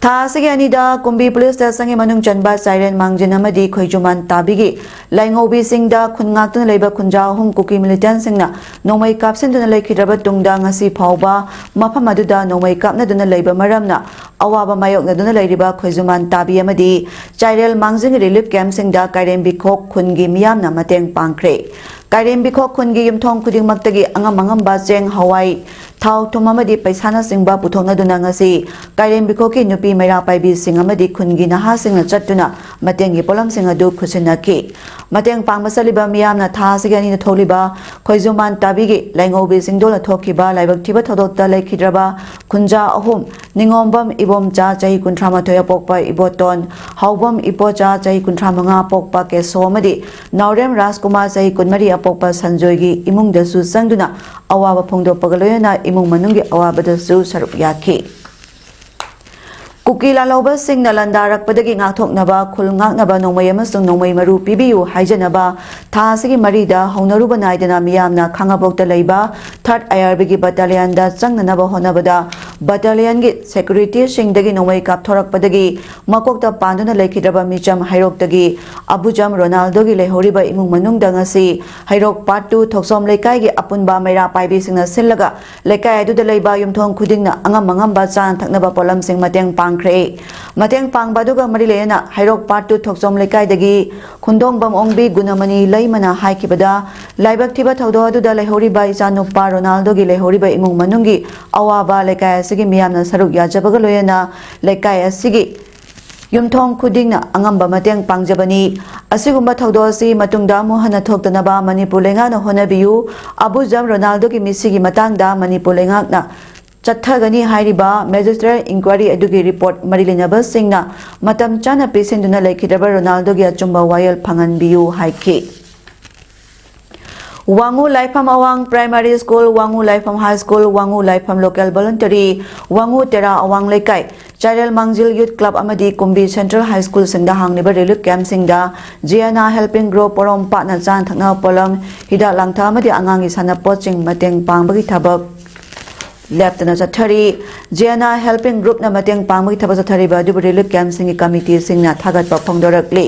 ꯊꯥ ꯑꯁꯤꯒꯤ ꯑꯅꯤꯗ ꯀꯨꯝꯕꯤ ꯄꯨꯂꯤꯁ ꯁ꯭ꯇꯦꯁꯟꯒꯤ ꯃꯅꯨꯡ ꯆꯟꯕ ꯆꯥꯏꯔꯦꯟ ꯃꯥꯡꯖꯤꯟ ꯑꯃꯗꯤ ꯈꯣꯏꯖꯨꯃꯥꯟ ꯇꯥꯕꯤꯒꯤ ꯂꯥꯏꯉꯧꯕꯤꯁꯤꯡꯗ ꯈꯨꯟ ꯉꯥꯛꯇꯨꯅ ꯂꯩꯕ ꯈꯨꯟꯖꯥ ꯑꯍꯨꯝ ꯀꯨꯀꯤ ꯃꯤꯂꯤꯇꯦꯟꯠꯁꯤꯡꯅ ꯅꯣꯡꯃꯩ ꯀꯥꯞꯁꯤꯟꯗꯨꯅ ꯂꯩꯈꯤꯗ꯭ꯔꯕ ꯇꯨꯡꯗ ꯉꯁꯤ ꯐꯥꯎꯕ ꯃꯐꯝ ꯑꯗꯨꯗ ꯅꯣꯡꯃꯩ ꯀꯥꯞꯅꯗꯨꯅ ꯂꯩꯕ ꯃꯔꯝꯅ ꯑꯋꯥꯕ ꯃꯥꯌꯣꯛꯅꯗꯨꯅ ꯂꯩꯔꯤꯕ ꯈꯣꯏꯖꯨꯃꯥꯟ ꯇꯥꯕꯤ ꯑꯃꯗꯤ ꯆꯥꯏꯔꯦꯜ ꯃꯥꯡꯖꯤꯟ ꯔꯤꯂꯤꯐ ꯀꯦꯝꯞꯁꯤꯡꯗ ꯀꯥꯏꯔꯦꯝꯕꯤꯈꯣꯛ ꯈꯨꯟꯒꯤ ꯃꯤꯌꯥꯝꯅ ꯃꯇꯦꯡ ꯄꯥꯡꯈ꯭ꯔꯦ꯫ ꯀꯥꯏꯔꯦꯝꯕꯤꯈꯣꯛ ꯈꯨꯟꯒꯤ ꯌꯨꯝꯊꯣꯡ ꯈꯨꯗꯤꯡꯃꯛꯇꯒꯤ ꯑꯉꯝ ꯑꯉꯝꯕ ꯆꯦꯡ, ꯍꯋꯥꯏ, ꯊꯥꯎ, ꯊꯨꯝ ꯑꯃꯗꯤ ꯄꯩꯁꯥꯅꯆꯤꯡꯕ ꯄꯨꯊꯣꯛꯅꯗꯨꯅ ꯉꯁꯤ ꯀꯥꯏꯔꯦꯝꯕꯤꯈꯣꯛꯀꯤ ꯅꯨꯄꯤ ꯃꯩꯔꯥ ꯄꯥꯏꯕꯤꯁꯤꯡ ꯑꯃꯗꯤ ꯈꯨꯟꯒꯤ ꯅꯍꯥꯁꯤꯡꯅ ꯆꯠꯇꯨꯅ ꯃꯇꯦꯡꯒꯤ ꯄꯣꯠꯂꯝꯁꯤꯡ ꯑꯗꯨ ꯈꯨꯠꯁꯤꯟꯅꯈꯤ꯫ ꯃꯇꯦꯡ ꯄꯥꯡꯕ ꯆꯠꯂꯤꯕ ꯃꯤꯌꯥꯝꯅ ꯊꯥ ꯑꯁꯤꯒꯤ ꯑꯅꯤꯗ ꯊꯣꯛꯂꯤꯕ ꯈꯣꯏꯖꯨꯃꯥꯟ ꯇꯥꯕꯤꯒꯤ ꯂꯩꯉꯧꯕꯤ ꯆꯤꯡꯗꯣꯜꯗ ꯊꯣꯛꯈꯤꯕ ꯂꯥꯏꯕꯛ ꯊꯤꯕ ꯊꯧꯗꯣꯛꯇ ꯂꯩꯈꯤꯗ꯭ꯔꯕ ꯈꯨꯟꯖꯥ ꯑꯍꯨꯝ, ꯅꯤꯉꯣꯝꯕꯝ ꯏꯕꯣꯝꯆꯥ, ꯆꯍꯤ ꯀꯨꯟꯊ꯭ꯔꯥ ꯃꯥꯊꯣꯏ ꯑꯄꯣꯛꯄ ꯏꯕꯣꯇꯣꯟ, ꯍꯥꯎꯕꯝ ꯏꯄꯣꯆꯥ, ꯆꯍꯤ ꯀꯨꯟꯊ꯭ꯔꯥ ꯃꯉꯥ ꯑꯄꯣꯛꯄ ꯀꯦꯁꯣ ꯑꯃꯗꯤ ꯅꯥꯎꯔꯦꯝ ꯔꯥꯖꯀꯨꯃꯥꯔ, ꯆꯍꯤ ꯀꯨꯟꯃꯔꯤ ꯑꯄꯣꯛꯄ ꯁꯟꯖꯣꯏꯒꯤ ꯏꯃꯨꯡꯗꯁꯨ ꯆꯪꯗꯨꯅ ꯑꯋꯥꯕ ꯐꯣꯡꯗꯣꯛꯄꯒ ꯂꯣꯏꯅꯅ ꯏꯃꯨꯡ ꯃꯅꯨꯡꯒꯤ ꯑꯋꯥꯕꯗꯁꯨ ꯁꯔꯨꯛ ꯌꯥꯈꯤ꯫ ꯀꯨꯀꯤ ꯂꯥꯜꯍꯧꯕꯁꯤꯡꯅ ꯂꯥꯟꯗꯥꯔꯛꯄꯗꯒꯤ ꯉꯥꯛꯊꯣꯛꯅꯕ ꯈꯨꯜ ꯉꯥꯛꯅꯕ ꯅꯣꯡꯃꯩ ꯑꯃꯁꯨꯡ ꯅꯣꯡꯃꯩ ꯃꯔꯨ ꯄꯤꯕꯤꯌꯨ ꯍꯥꯏꯖꯅꯕ ꯊꯥ ꯑꯁꯤꯒꯤ ꯃꯔꯤꯗ ꯍꯧꯅꯔꯨꯕ ꯅꯥꯏꯗꯅ ꯃꯤꯌꯥꯝꯅ ꯈꯥꯉꯕꯣꯛꯇ ꯂꯩꯕ ꯊꯥꯔꯠ ꯑꯥꯏ ꯑꯥꯔ ꯕꯤꯒꯤ ꯕꯠꯇꯥꯂꯤꯌꯟꯗ ꯆꯪꯅꯅꯕ ꯍꯣꯠꯅꯕꯗ ꯕꯠꯇꯥꯂꯤꯌꯟꯒꯤ ꯁꯦꯀ꯭ꯌꯨꯔꯤꯇꯤꯁꯤꯡꯗꯒꯤ ꯅꯣꯡꯃꯩ ꯀꯥꯞꯊꯣꯔꯛꯄꯗꯒꯤ ꯃꯀꯣꯛꯇ ꯄꯥꯟꯗꯨꯅ ꯂꯩꯈꯤꯗ꯭ꯔꯕ ꯃꯤꯆꯝ ꯍꯩꯔꯣꯛꯇꯒꯤ ꯑꯕꯨꯖꯝ ꯔꯣꯅꯥꯜꯗꯣꯒꯤ ꯂꯩꯍꯧꯔꯤꯕ ꯏꯃꯨꯡ ꯃꯅꯨꯡꯗ ꯉꯁꯤ ꯍꯩꯔꯣꯛ ꯄꯥꯔꯠ ꯇꯨ ꯊꯣꯛꯆꯣꯝ ꯂꯩꯀꯥꯏꯒꯤ ꯑꯄꯨꯟꯕ ꯃꯩꯔꯥ ꯄꯥꯏꯕꯤꯁꯤꯡꯅ ꯁꯤꯜꯂꯒ ꯂꯩꯀꯥꯏ ꯑꯗꯨꯗ ꯂꯩꯕ ꯌꯨꯝꯊꯣꯡ ꯈꯨꯗꯤꯡꯅ ꯑꯉꯝ ꯑꯉꯝꯕ ꯆꯥꯅ ꯊꯛꯅꯕ ꯄꯣꯠꯂꯝꯁꯤꯡ ꯃꯇꯦꯡ ꯄꯥꯡꯈ꯭ꯔꯦ꯫ ꯃꯇꯦꯡ ꯄꯥꯡꯕ ꯑꯗꯨꯒ ꯃꯔꯤ ꯂꯩꯅꯅ ꯍꯩꯔꯣꯛ ꯄꯥꯔꯠ ꯇꯨ ꯊꯣꯛꯆꯣꯝ ꯂꯩꯀꯥꯏꯗꯒꯤ ꯈꯨꯟꯗꯣꯡꯕꯝ ꯑꯣꯡꯕꯤ ꯒꯨꯅꯃꯅꯤ ꯂꯩꯃꯅ ꯍꯥꯏꯈꯤꯕꯗ, ꯂꯥꯏꯕꯛ ꯊꯤꯕ ꯊꯧꯗꯣꯛ ꯑꯗꯨꯗ ꯂꯩꯍꯧꯔꯤꯕ ꯏꯆꯥꯅꯨꯄꯥ ꯔꯣꯅꯥꯜꯗꯣꯒꯤ ꯂꯩꯍꯧꯔꯤꯕ ꯏꯃꯨꯡ ꯃꯅꯨꯡꯒꯤ ꯑꯋꯥꯕ ꯂꯩꯀꯥꯏ ꯑꯁꯤꯒꯤ ꯃꯤꯌꯥꯝꯅ ꯁꯔꯨꯛ ꯌꯥꯖꯕꯒ ꯂꯣꯏꯅꯅ ꯂꯩꯀꯥꯏ ꯑꯁꯤꯒꯤ ꯌꯨꯝꯊꯣꯡ ꯈꯨꯗꯤꯡꯅ ꯑꯉꯝꯕ ꯃꯇꯦꯡ ꯄꯥꯡꯖꯕꯅꯤ꯫ ꯑꯁꯤꯒꯨꯝꯕ ꯊꯧꯗꯣꯛ ꯑꯁꯤ ꯃꯇꯨꯡꯗ ꯑꯃꯨꯛ ꯍꯟꯅ ꯊꯣꯛꯇꯅꯕ ꯃꯅꯤꯄꯨꯔ ꯂꯩꯉꯥꯛꯅ ꯍꯣꯠꯅꯕꯤꯌꯨ꯫ ꯑꯕꯨꯖꯝ ꯔꯣꯅꯥꯜꯗꯣꯒꯤ ꯃꯤꯁꯤꯒꯤ ꯃꯇꯥꯡꯗ ꯃꯅꯤꯄꯨꯔ ꯂꯩꯉꯥꯛꯅ ꯆꯠꯊꯒꯅꯤ ꯍꯥꯏꯔꯤꯕ ꯃꯦꯖꯤꯁꯇ꯭ꯔꯦꯠ ꯏꯟꯀ꯭ꯋꯥꯏꯔꯤ ꯑꯗꯨꯒꯤ ꯔꯤꯄꯣꯔꯠ ꯃꯔꯤ ꯂꯩꯅꯕꯁꯤꯡꯅ ꯃꯇꯝ ꯆꯥꯅ ꯄꯤꯁꯤꯟꯗꯨꯅ ꯂꯩꯈꯤꯗ꯭ꯔꯕ ꯔꯣꯅꯥꯜꯗꯣꯒꯤ ꯑꯆꯨꯝꯕ ꯋꯥꯌꯦꯜ ꯐꯪꯍꯟꯕꯤꯌꯨ ꯍꯥꯏꯈꯤ꯫ ꯋꯥꯉꯨ ꯂꯥꯏꯐꯝ ꯑꯋꯥꯡ ꯄ꯭ꯔꯥꯏꯃꯥꯔꯤ ꯁ꯭ꯀꯨꯜ, ꯋꯥꯉꯨ ꯂꯥꯏꯐꯝ ꯍꯥꯏ ꯁ꯭ꯀꯨꯜ, ꯋꯥꯉꯨ ꯂꯥꯏꯐꯝ ꯂꯣꯀꯦꯜ ꯚꯣꯂꯨꯟꯇꯔꯤ, ꯋꯥꯉꯨ ꯇꯦꯔꯥ ꯑꯋꯥꯡ ꯂꯩꯀꯥꯏ, ꯆꯥꯏꯔꯦꯜ ꯃꯥꯡꯖꯤꯜ ꯌꯨꯠ ꯀ꯭ꯂꯕ ꯑꯃꯗꯤ ꯀꯨꯝꯕꯤ ꯁꯦꯟꯇ꯭ꯔꯦꯜ ꯍꯥꯏ ꯁ꯭ꯀꯨꯜꯁꯤꯡꯗ ꯍꯥꯡꯂꯤꯕ ꯔꯤꯂꯤꯐ ꯀꯦꯝꯞꯁꯤꯡꯗ ꯖꯤꯌꯥꯅꯥ ꯍꯦꯜꯄꯤꯡ ꯒ꯭ꯔꯨꯞ ꯄꯣꯔꯣꯝꯄꯥꯠꯅ ꯆꯥꯅ ꯊꯛꯅꯕ ꯄꯣꯠꯂꯝ, ꯍꯤꯗꯥꯛ ꯂꯥꯡꯊꯛ ꯑꯃꯗꯤ ꯑꯉꯥꯡꯒꯤ ꯁꯥꯟꯅꯄꯣꯠꯁꯤꯡ ꯃꯇꯦꯡ ꯄꯥꯡꯕꯒꯤ ꯊꯕꯛ ꯂꯦꯞꯇꯅ ꯆꯠꯊꯔꯤ꯫ ꯖꯤꯌꯥꯅꯥ ꯍꯦꯜꯄꯤꯡ ꯒ꯭ꯔꯨꯞꯅ ꯃꯇꯦꯡ ꯄꯥꯡꯕꯒꯤ ꯊꯕꯛ ꯆꯠꯊꯔꯤꯕ ꯑꯗꯨꯕꯨ ꯔꯤꯂꯤꯐ ꯀꯦꯝꯞꯁꯤꯡꯒꯤ ꯀꯃꯤꯇꯤꯁꯤꯡꯅ ꯊꯥꯒꯠꯄ ꯐꯣꯡꯗꯣꯔꯛꯂꯤ꯫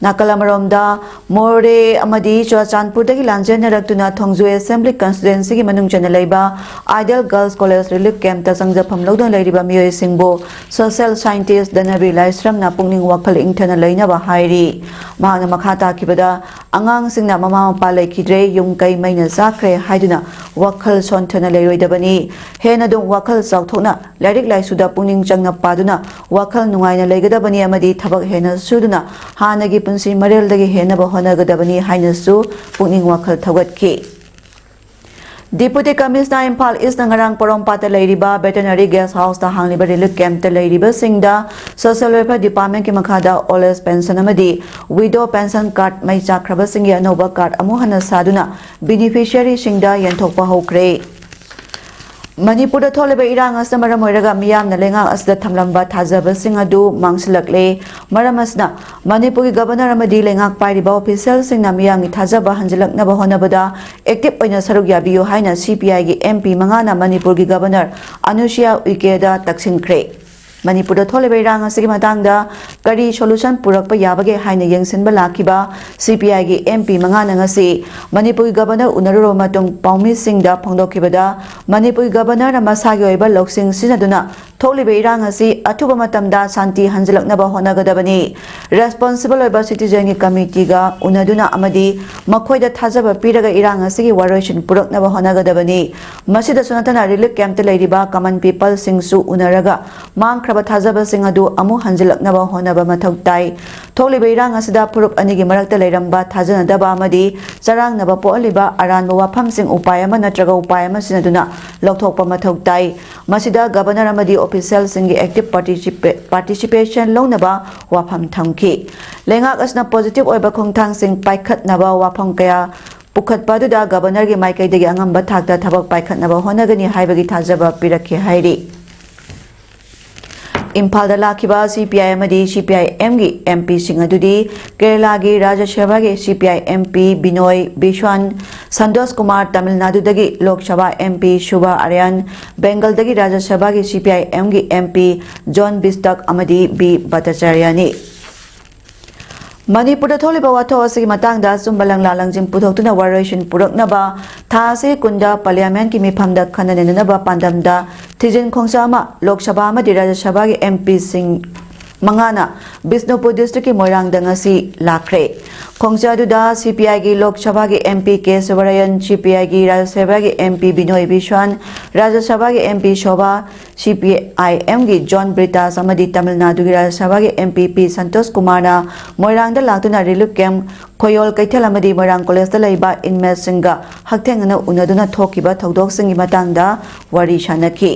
ꯅꯥꯀꯜ ꯑꯃꯔꯣꯝꯗ, ꯃꯣꯔꯦ ꯑꯃꯗꯤ ꯆꯨꯔꯥꯆꯥꯟꯄꯨꯔꯗꯒꯤ ꯂꯥꯟꯖꯦꯟꯅꯔꯛꯇꯨꯅ ꯊꯣꯡꯖꯨ Assembly Constituencyꯒꯤ ꯃꯅꯨꯡ ꯆꯟꯅ ꯂꯩꯕ Ideal Girls College Relief Campꯇ ꯆꯪꯖꯐꯝ ꯂꯧꯗꯨꯅ ꯂꯩꯔꯤꯕ ꯃꯤꯑꯣꯏꯁꯤꯡꯕꯨ Social Scientist ꯙꯅꯕꯤꯔ ꯂꯥꯏꯁ꯭ꯔꯝꯅ ꯄꯨꯛꯅꯤꯡ ꯋꯥꯈꯜ ꯏꯪꯊꯅ ꯂꯩꯅꯕ ꯍꯥꯏꯔꯤ꯫ ꯃꯍꯥꯛꯅ ꯃꯈꯥ ꯇꯥꯈꯤꯕꯗ, ꯑꯉꯥꯡꯁꯤꯡꯅ ꯃꯃꯥ ꯃꯄꯥ ꯂꯩꯈꯤꯗ꯭ꯔꯦ, ꯌꯨꯝ ꯀꯩ ꯃꯩꯅ ꯆꯥꯛꯈ꯭ꯔꯦ ꯍꯥꯏꯗꯨꯅ ꯋꯥꯈꯜ ꯁꯣꯟꯊꯅ ꯂꯩꯔꯣꯏꯗꯕꯅꯤ꯫ ꯍꯦꯟꯅ ꯑꯗꯨꯝ ꯋꯥꯈꯜ ꯆꯥꯎꯊꯣꯛꯅ ꯂꯥꯏꯔꯤꯛ ꯂꯥꯏꯁꯨꯗ ꯄꯨꯛꯅꯤꯡ ꯆꯪꯅ ꯄꯥꯗꯨꯅ ꯋꯥꯈꯜ ꯅꯨꯡꯉꯥꯏꯅ ꯂꯩꯒꯗꯕꯅꯤ ꯑꯃꯗꯤ ꯊꯕꯛ ꯍꯦꯟꯅ ꯁꯨꯗꯨꯅ ꯍꯥꯟꯅꯒꯤ ꯄꯨꯟꯁꯤ ꯃꯔꯦꯜꯗꯒꯤ ꯍꯦꯟꯅꯕ ꯍꯣꯠꯅꯒꯗꯕꯅꯤ ꯍꯥꯏꯅꯁꯨ ꯄꯨꯛꯅꯤꯡ ꯋꯥꯈꯜ ꯊꯧꯒꯠꯈꯤ꯫ Deputy Commissioner ꯏꯝꯐꯥꯜ Eastꯅ ꯉꯔꯥꯡ ꯄꯣꯔꯣꯝꯄꯥꯠꯇ ꯂꯩꯔꯤꯕ Veterinary Guest Houseꯇ ꯍꯥꯡꯂꯤꯕ Relief Campꯇ ꯂꯩꯔꯤꯕꯁꯤꯡꯗ Social Welfare Departmentꯀꯤ ꯃꯈꯥꯗ Old Age Pension ꯑꯃꯗꯤ Widow Pension Card ꯃꯩ ꯆꯥꯛꯈ꯭ꯔꯕꯁꯤꯡꯒꯤ ꯑꯅꯧꯕ card ꯑꯃꯨꯛ ꯍꯟꯅ ꯁꯥꯗꯨꯅ beneficiaryꯁꯤꯡꯗ ꯌꯦꯟꯊꯣꯛꯄ ꯍꯧꯈ꯭ꯔꯦ꯫ ꯃꯅꯤꯄꯨꯔꯗ ꯊꯣꯛꯂꯤꯕ ꯏꯔꯥꯡ ꯑꯁꯤꯅ ꯃꯔꯝ ꯑꯣꯏꯔꯒ ꯃꯤꯌꯥꯝꯅ ꯂꯩꯉꯥꯛ ꯑꯁꯤꯗ ꯊꯝꯂꯝꯕ ꯊꯥꯖꯕꯁꯤꯡ ꯑꯗꯨ ꯃꯥꯡꯁꯤꯜꯂꯛꯂꯦ꯫ ꯃꯔꯝ ꯑꯁꯤꯅ, ꯃꯅꯤꯄꯨꯔꯒꯤ Governor ꯑꯃꯗꯤ ꯂꯩꯉꯥꯛ ꯄꯥꯏꯔꯤꯕ officialꯁꯤꯡꯅ ꯃꯤꯌꯥꯝꯒꯤ ꯊꯥꯖꯕ ꯍꯟꯖꯤꯜꯂꯛꯅꯕ ꯍꯣꯠꯅꯕꯗ active ꯑꯣꯏꯅ ꯁꯔꯨꯛ ꯌꯥꯕꯤꯌꯨ ꯍꯥꯏꯅ CPIꯒꯤ MP ꯃꯉꯥꯅ ꯃꯅꯤꯄꯨꯔꯒꯤ Governor ꯑꯅꯨꯁꯨꯏꯌꯥ ꯎꯏꯀꯦꯗ ꯇꯛꯁꯤꯟꯈ꯭ꯔꯦ꯫ ꯃꯅꯤꯄꯨꯔꯗ ꯊꯣꯛꯂꯤꯕ ꯏꯔꯥꯡ ꯑꯁꯤꯒꯤ ꯃꯇꯥꯡꯗ ꯀꯔꯤ solution ꯄꯨꯔꯛꯄ ꯌꯥꯕꯒꯦ ꯍꯥꯏꯅ ꯌꯦꯡꯁꯤꯟꯕ ꯂꯥꯛꯈꯤꯕ CPIꯒꯤ MP ꯃꯉꯥꯅ ꯉꯁꯤ ꯃꯅꯤꯄꯨꯔꯒꯤ Governor ꯎꯅꯔꯨꯔꯕ ꯃꯇꯨꯡ ꯄꯥꯎꯃꯤꯁꯤꯡꯗ ꯐꯣꯡꯗꯣꯛꯈꯤꯕꯗ, ꯃꯅꯤꯄꯨꯔꯒꯤ Governorꯅ ꯃꯁꯥꯒꯤ ꯑꯣꯏꯕ ꯂꯧꯁꯤꯡ ꯁꯤꯖꯤꯟꯅꯗꯨꯅ ꯊꯣꯛꯂꯤꯕ ꯏꯔꯥꯡ ꯑꯁꯤ ꯑꯊꯨꯕ ꯃꯇꯝꯗ ꯁꯥꯟꯇꯤ ꯍꯟꯖꯤꯜꯂꯛꯅꯕ ꯍꯣꯠꯅꯒꯗꯕꯅꯤ꯫ Responsible ꯑꯣꯏꯕ citizenꯒꯤ committeeꯒ ꯎꯅꯗꯨꯅ ꯑꯃꯗꯤ ꯃꯈꯣꯏꯗ ꯊꯥꯖꯕ ꯄꯤꯔꯒ ꯏꯔꯥꯡ ꯑꯁꯤꯒꯤ ꯋꯥꯔꯣꯏꯁꯤꯟ ꯄꯨꯔꯛꯅꯕ ꯍꯣꯠꯅꯒꯗꯕꯅꯤ꯫ ꯃꯁꯤꯗꯁꯨ ꯅꯠꯇꯅ Relief Campꯇ ꯂꯩꯔꯤꯕ common peopleꯁꯤꯡꯁꯨ ꯎꯅꯔꯒ ꯃꯥꯡꯈ꯭ꯔꯕ ꯊꯥꯖꯕꯁꯤꯡ ꯑꯗꯨ ꯑꯃꯨꯛ ꯍꯟꯖꯤꯜꯂꯛꯅꯕ ꯍꯣꯠꯅꯕ ꯃꯊꯧ ꯇꯥꯏ꯫ ꯊꯣꯛꯂꯤꯕ ꯏꯔꯥꯡ ꯑꯁꯤꯗ ꯐꯨꯔꯨꯞ ꯑꯅꯤꯒꯤ ꯃꯔꯛꯇ ꯂꯩꯔꯝꯕ ꯊꯥꯖꯅꯗꯕ ꯑꯃꯗꯤ ꯆꯔꯥꯡꯅꯕ ꯄꯣꯛꯍꯜꯂꯤꯕ ꯑꯔꯥꯟꯕ ꯋꯥꯐꯝꯁꯤꯡ ꯎꯄꯥꯏ ꯑꯃ ꯅꯠꯇ꯭ꯔꯒ ꯎꯄꯥꯏ ꯑꯃ ꯁꯤꯖꯤꯟꯅꯗꯨꯅ ꯂꯧꯊꯣꯛꯄ ꯃꯊꯧ ꯇꯥꯏ꯫ ꯃꯁꯤꯗ Governor ꯑꯃꯗꯤ officialꯁꯤꯡꯒꯤ active participa-, participation ꯂꯧꯅꯕ ꯋꯥꯐꯝ ꯊꯝꯈꯤ꯫ ꯂꯩꯉꯥꯛ ꯑꯁꯤꯅ positive ꯑꯣꯏꯕ ꯈꯣꯡꯊꯥꯡꯁꯤꯡ ꯄꯥꯏꯈꯠꯅꯕ ꯋꯥꯐꯝ ꯀꯌꯥ ꯄꯨꯈꯠꯄ ꯑꯗꯨꯗ Governorꯒꯤ ꯃꯥꯏꯀꯩꯗꯒꯤ ꯑꯉꯝꯕ ꯊꯥꯛꯇ ꯊꯕꯛ ꯄꯥꯏꯈꯠꯅꯕ ꯍꯣꯠꯅꯒꯅꯤ ꯍꯥꯏꯕꯒꯤ ꯊꯥꯖꯕ ꯄꯤꯔꯛꯈꯤ ꯍꯥꯏꯔꯤ꯫ ꯏꯝꯐꯥꯜꯗ ꯂꯥꯛꯈꯤꯕ CPI ꯑꯃꯗꯤ CPIMꯒꯤ MPꯁꯤꯡ ꯑꯗꯨꯗꯤ ꯀꯦꯔꯂꯥꯒꯤ ꯔꯥꯖ꯭ꯌ ꯁꯚꯥꯒꯤ CPI MP ꯕꯤꯅꯣꯏ ꯕꯤꯁ꯭ꯋꯥꯟ, Santosh Kumar Tamil ꯅꯥꯗꯨꯗꯒꯤ Lok Sabha MP Subha ꯑꯔꯌꯟ, ꯕꯦꯡꯒꯜꯗꯒꯤ ꯔꯥꯖ꯭ꯌ ꯁꯚꯥꯒꯤ CPIMꯒꯤ MP ꯖꯣꯟ ꯕꯤꯁꯇꯛ ꯑꯃꯗꯤ ꯕꯤ ꯚꯠꯇꯆꯥꯔꯌꯅꯤ꯫ ꯃꯅꯤꯄꯨꯔꯗ ꯊꯣꯛꯂꯤꯕ ꯋꯥꯊꯣꯛ ꯑꯁꯤꯒꯤ ꯃꯇꯥꯡꯗ ꯑꯆꯨꯝꯕ ꯂꯪꯂꯥ ꯂꯪꯖꯤꯡ ꯄꯨꯊꯣꯛꯇꯨꯅ ꯋꯥꯔꯣꯏꯁꯤꯟ ꯄꯨꯔꯛꯅꯕ ꯊꯥ ꯑꯁꯤ ꯀꯨꯟꯗ ꯄꯥꯔꯂꯤꯌꯥꯃꯦꯟꯠꯀꯤ ꯃꯤꯐꯝꯗ ꯈꯟꯅ ꯅꯩꯅꯅꯕ ꯄꯥꯟꯗꯝꯗ ꯊꯤꯖꯤꯟ ꯈꯣꯡꯁꯥ ꯑꯃ ꯂꯣꯛ ꯁꯚꯥ ꯑꯃꯗꯤ ꯔꯥꯖ꯭ꯌ ꯁꯚꯥꯒꯤ ꯑꯦꯝ ꯄꯤꯁꯤꯡ ꯃꯉꯥꯅ ꯕꯤꯁꯅꯨꯄꯨꯔ ꯗꯤꯁꯇ꯭ꯔꯤꯛꯀꯤ ꯃꯣꯏꯔꯥꯡꯗ ꯉꯁꯤ ꯂꯥꯛꯈ꯭ꯔꯦ꯫ ꯈꯣꯡꯆꯠ ꯑꯗꯨꯗ ꯁꯤ ꯄꯤ ꯑꯥꯏꯒꯤ ꯂꯣꯛ ꯁꯚꯥꯒꯤ ꯑꯦꯝ ꯄꯤ ꯀꯦ ꯁꯨꯕꯔꯥꯌꯟ, ꯁꯤ ꯄꯤ ꯑꯥꯏꯒꯤ ꯔꯥꯖ꯭ꯌ ꯁꯚꯥꯒꯤ ꯑꯦꯝ ꯄꯤ ꯕꯤꯅꯣꯏ ꯕꯤꯁ꯭ꯋꯥꯟ, ꯔꯥꯖ꯭ꯌ ꯁꯚꯥꯒꯤ ꯑꯦꯝ ꯄꯤ ꯁꯣꯚꯥ, ꯁꯤ ꯄꯤ ꯑꯥꯏ ꯑꯦꯝꯒꯤ ꯖꯣꯟ ꯕ꯭ꯔꯤꯇꯥꯁ ꯑꯃꯗꯤ ꯇꯥꯃꯤꯜ ꯅꯥꯗꯨꯒꯤ ꯔꯥꯖ꯭ꯌ ꯁꯚꯥꯒꯤ ꯑꯦꯝ ꯄꯤ ꯄꯤ ꯁꯟꯇꯣꯁ ꯀꯨꯃꯥꯔꯅ ꯃꯣꯏꯔꯥꯡꯗ ꯂꯥꯛꯇꯨꯅ ꯔꯤꯂꯤꯐ ꯀꯦꯝꯞ, ꯈꯣꯌꯣꯜ ꯀꯩꯊꯦꯜ ꯑꯃꯗꯤ ꯃꯣꯏꯔꯥꯡ ꯀꯣꯂꯦꯖꯇ ꯂꯩꯕ ꯏꯟꯃꯦꯠꯁꯤꯡꯒ ꯍꯛꯊꯦꯡꯅꯅ ꯎꯅꯗꯨꯅ ꯊꯣꯛꯈꯤꯕ ꯊꯧꯗꯣꯛꯁꯤꯡꯒꯤ ꯃꯇꯥꯡꯗ ꯋꯥꯔꯤ ꯁꯥꯅꯈꯤ꯫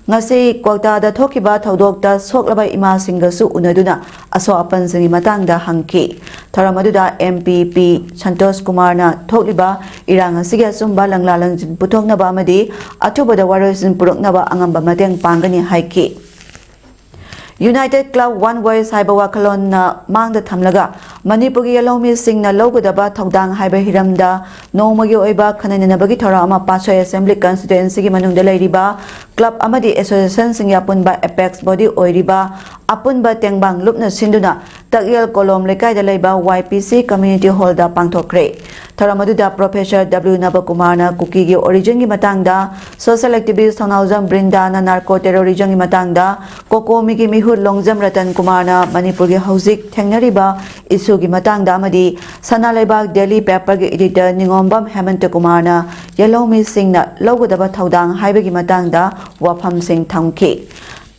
ꯉꯁꯤ ꯀ꯭ꯋꯥꯛꯇꯥꯗ ꯊꯣꯛꯈꯤꯕ ꯊꯧꯗꯣꯛꯇ ꯁꯣꯛꯂꯕ ꯏꯃꯥꯁꯤꯡꯒꯁꯨ ꯎꯅꯗꯨꯅ ꯑꯁꯣꯛ ꯑꯄꯟꯁꯤꯡꯒꯤ ꯃꯇꯥꯡꯗ ꯍꯪꯈꯤ꯫ ꯊꯧꯔꯝ ꯑꯗꯨꯗ ꯑꯦꯝ ꯄꯤ ꯄꯤ ꯁꯟꯇꯣꯁ ꯀꯨꯃꯥꯔꯅ ꯊꯣꯛꯂꯤꯕ ꯏꯔꯥꯡ ꯑꯁꯤꯒꯤ ꯑꯆꯨꯝꯕ ꯂꯪꯂꯥ ꯂꯪꯖꯤꯟ ꯄꯨꯊꯣꯛꯅꯕ ꯑꯃꯗꯤ ꯑꯊꯨꯕꯗ ꯋꯥꯔꯣꯏꯁꯤꯟ ꯄꯨꯔꯛꯅꯕ ꯑꯉꯝꯕ ꯃꯇꯦꯡ ꯄꯥꯡꯒꯅꯤ ꯍꯥꯏꯈꯤ꯫ United Club One Voice ꯍꯥꯏꯕ ꯋꯥꯈꯜꯂꯣꯟꯅ ꯃꯥꯡꯗ ꯊꯝꯂꯒ ꯃꯅꯤꯄꯨꯔꯒꯤ ꯌꯦꯜꯍꯧꯃꯤꯁꯤꯡꯅ ꯂꯧꯒꯗꯕ ꯊꯧꯗꯥꯡ ꯍꯥꯏꯕ ꯍꯤꯔꯝꯗ ꯅꯣꯡꯃꯒꯤ ꯑꯣꯏꯕ ꯈꯟꯅ ꯅꯩꯅꯕꯒꯤ ꯊꯧꯔꯝ ꯑꯃ ꯄꯥꯠꯁꯣꯏ ꯑꯦꯁꯦꯝꯕ꯭ꯂꯤ ꯀꯟꯁꯇꯤꯇ꯭ꯋꯦꯟꯁꯤꯒꯤ ꯃꯅꯨꯡꯗ ꯂꯩꯔꯤꯕ ꯀ꯭ꯂꯕ ꯑꯃꯗꯤ ꯑꯦꯁꯣꯁꯤꯌꯦꯁꯟꯁꯤꯡꯒꯤ ꯑꯄꯨꯟꯕ ꯑꯦꯄꯦꯛꯁ ꯕꯣꯗꯤ ꯑꯣꯏꯔꯤꯕ ꯑꯄꯨꯟꯕ ꯇꯦꯡꯕꯥꯡ ꯂꯨꯞꯅ ꯁꯤꯟꯗꯨꯅ ꯇꯛꯌꯦꯜ ꯀꯣꯂꯣꯝ ꯂꯩꯀꯥꯏꯗ ꯂꯩꯕ ꯋꯥꯏ ꯄꯤ ꯁꯤ ꯀꯝꯃ꯭ꯌꯨꯅꯤꯇꯤ ꯍꯣꯜꯗ ꯄꯥꯡꯊꯣꯛꯈ꯭ꯔꯦ꯫ ꯊꯧꯔꯝ ꯑꯗꯨꯗ ꯄ꯭ꯔꯣꯐꯦꯁꯔ ꯗꯕ꯭ꯂꯤꯎ ꯅꯕꯀꯨꯃꯥꯔꯅ ꯀꯨꯀꯤꯒꯤ ꯑꯣꯔꯤꯖꯤꯟꯒꯤ ꯃꯇꯥꯡꯗ, ꯁꯣꯁꯤꯌꯦꯜ ꯑꯦꯛꯇꯤꯚꯤꯁ꯭ꯠ ꯊꯧꯅꯥꯎꯖꯝ ꯕ꯭ꯔꯤꯟꯗꯥꯅ ꯅꯥꯔꯀꯣ ꯇꯦꯔꯣꯔꯤꯖꯝꯒꯤ ꯃꯇꯥꯡꯗ, ꯀꯣꯀꯣꯃꯤꯒꯤ ꯃꯤꯍꯨꯠ ꯂꯣꯡꯖꯝ ꯔꯇꯟ ꯀꯨꯃꯥꯔꯅ ꯃꯅꯤꯄꯨꯔꯒꯤ ꯍꯧꯖꯤꯛ ꯊꯦꯡꯅꯔꯤꯕ ꯏꯁꯨꯒꯤ ꯃꯇꯥꯡꯗ ꯑꯃꯗꯤ ꯁꯅꯥ ꯂꯩꯕꯥꯛ ꯗꯦꯂꯤ ꯄꯦꯄꯔꯒꯤ ꯏꯗꯤꯇꯔ ꯅꯤꯉꯣꯝꯕꯝ ꯍꯦꯃꯟꯇ ꯀꯨꯃꯥꯔꯅ ꯌꯦꯜꯍꯧꯃꯤꯁꯤꯡꯅ ꯂꯧꯒꯗꯕ ꯊꯧꯗꯥꯡ ꯍꯥꯏꯕꯒꯤ ꯃꯇꯥꯡꯗ ꯋꯥꯐꯝꯁꯤꯡ ꯊꯝꯈꯤ꯫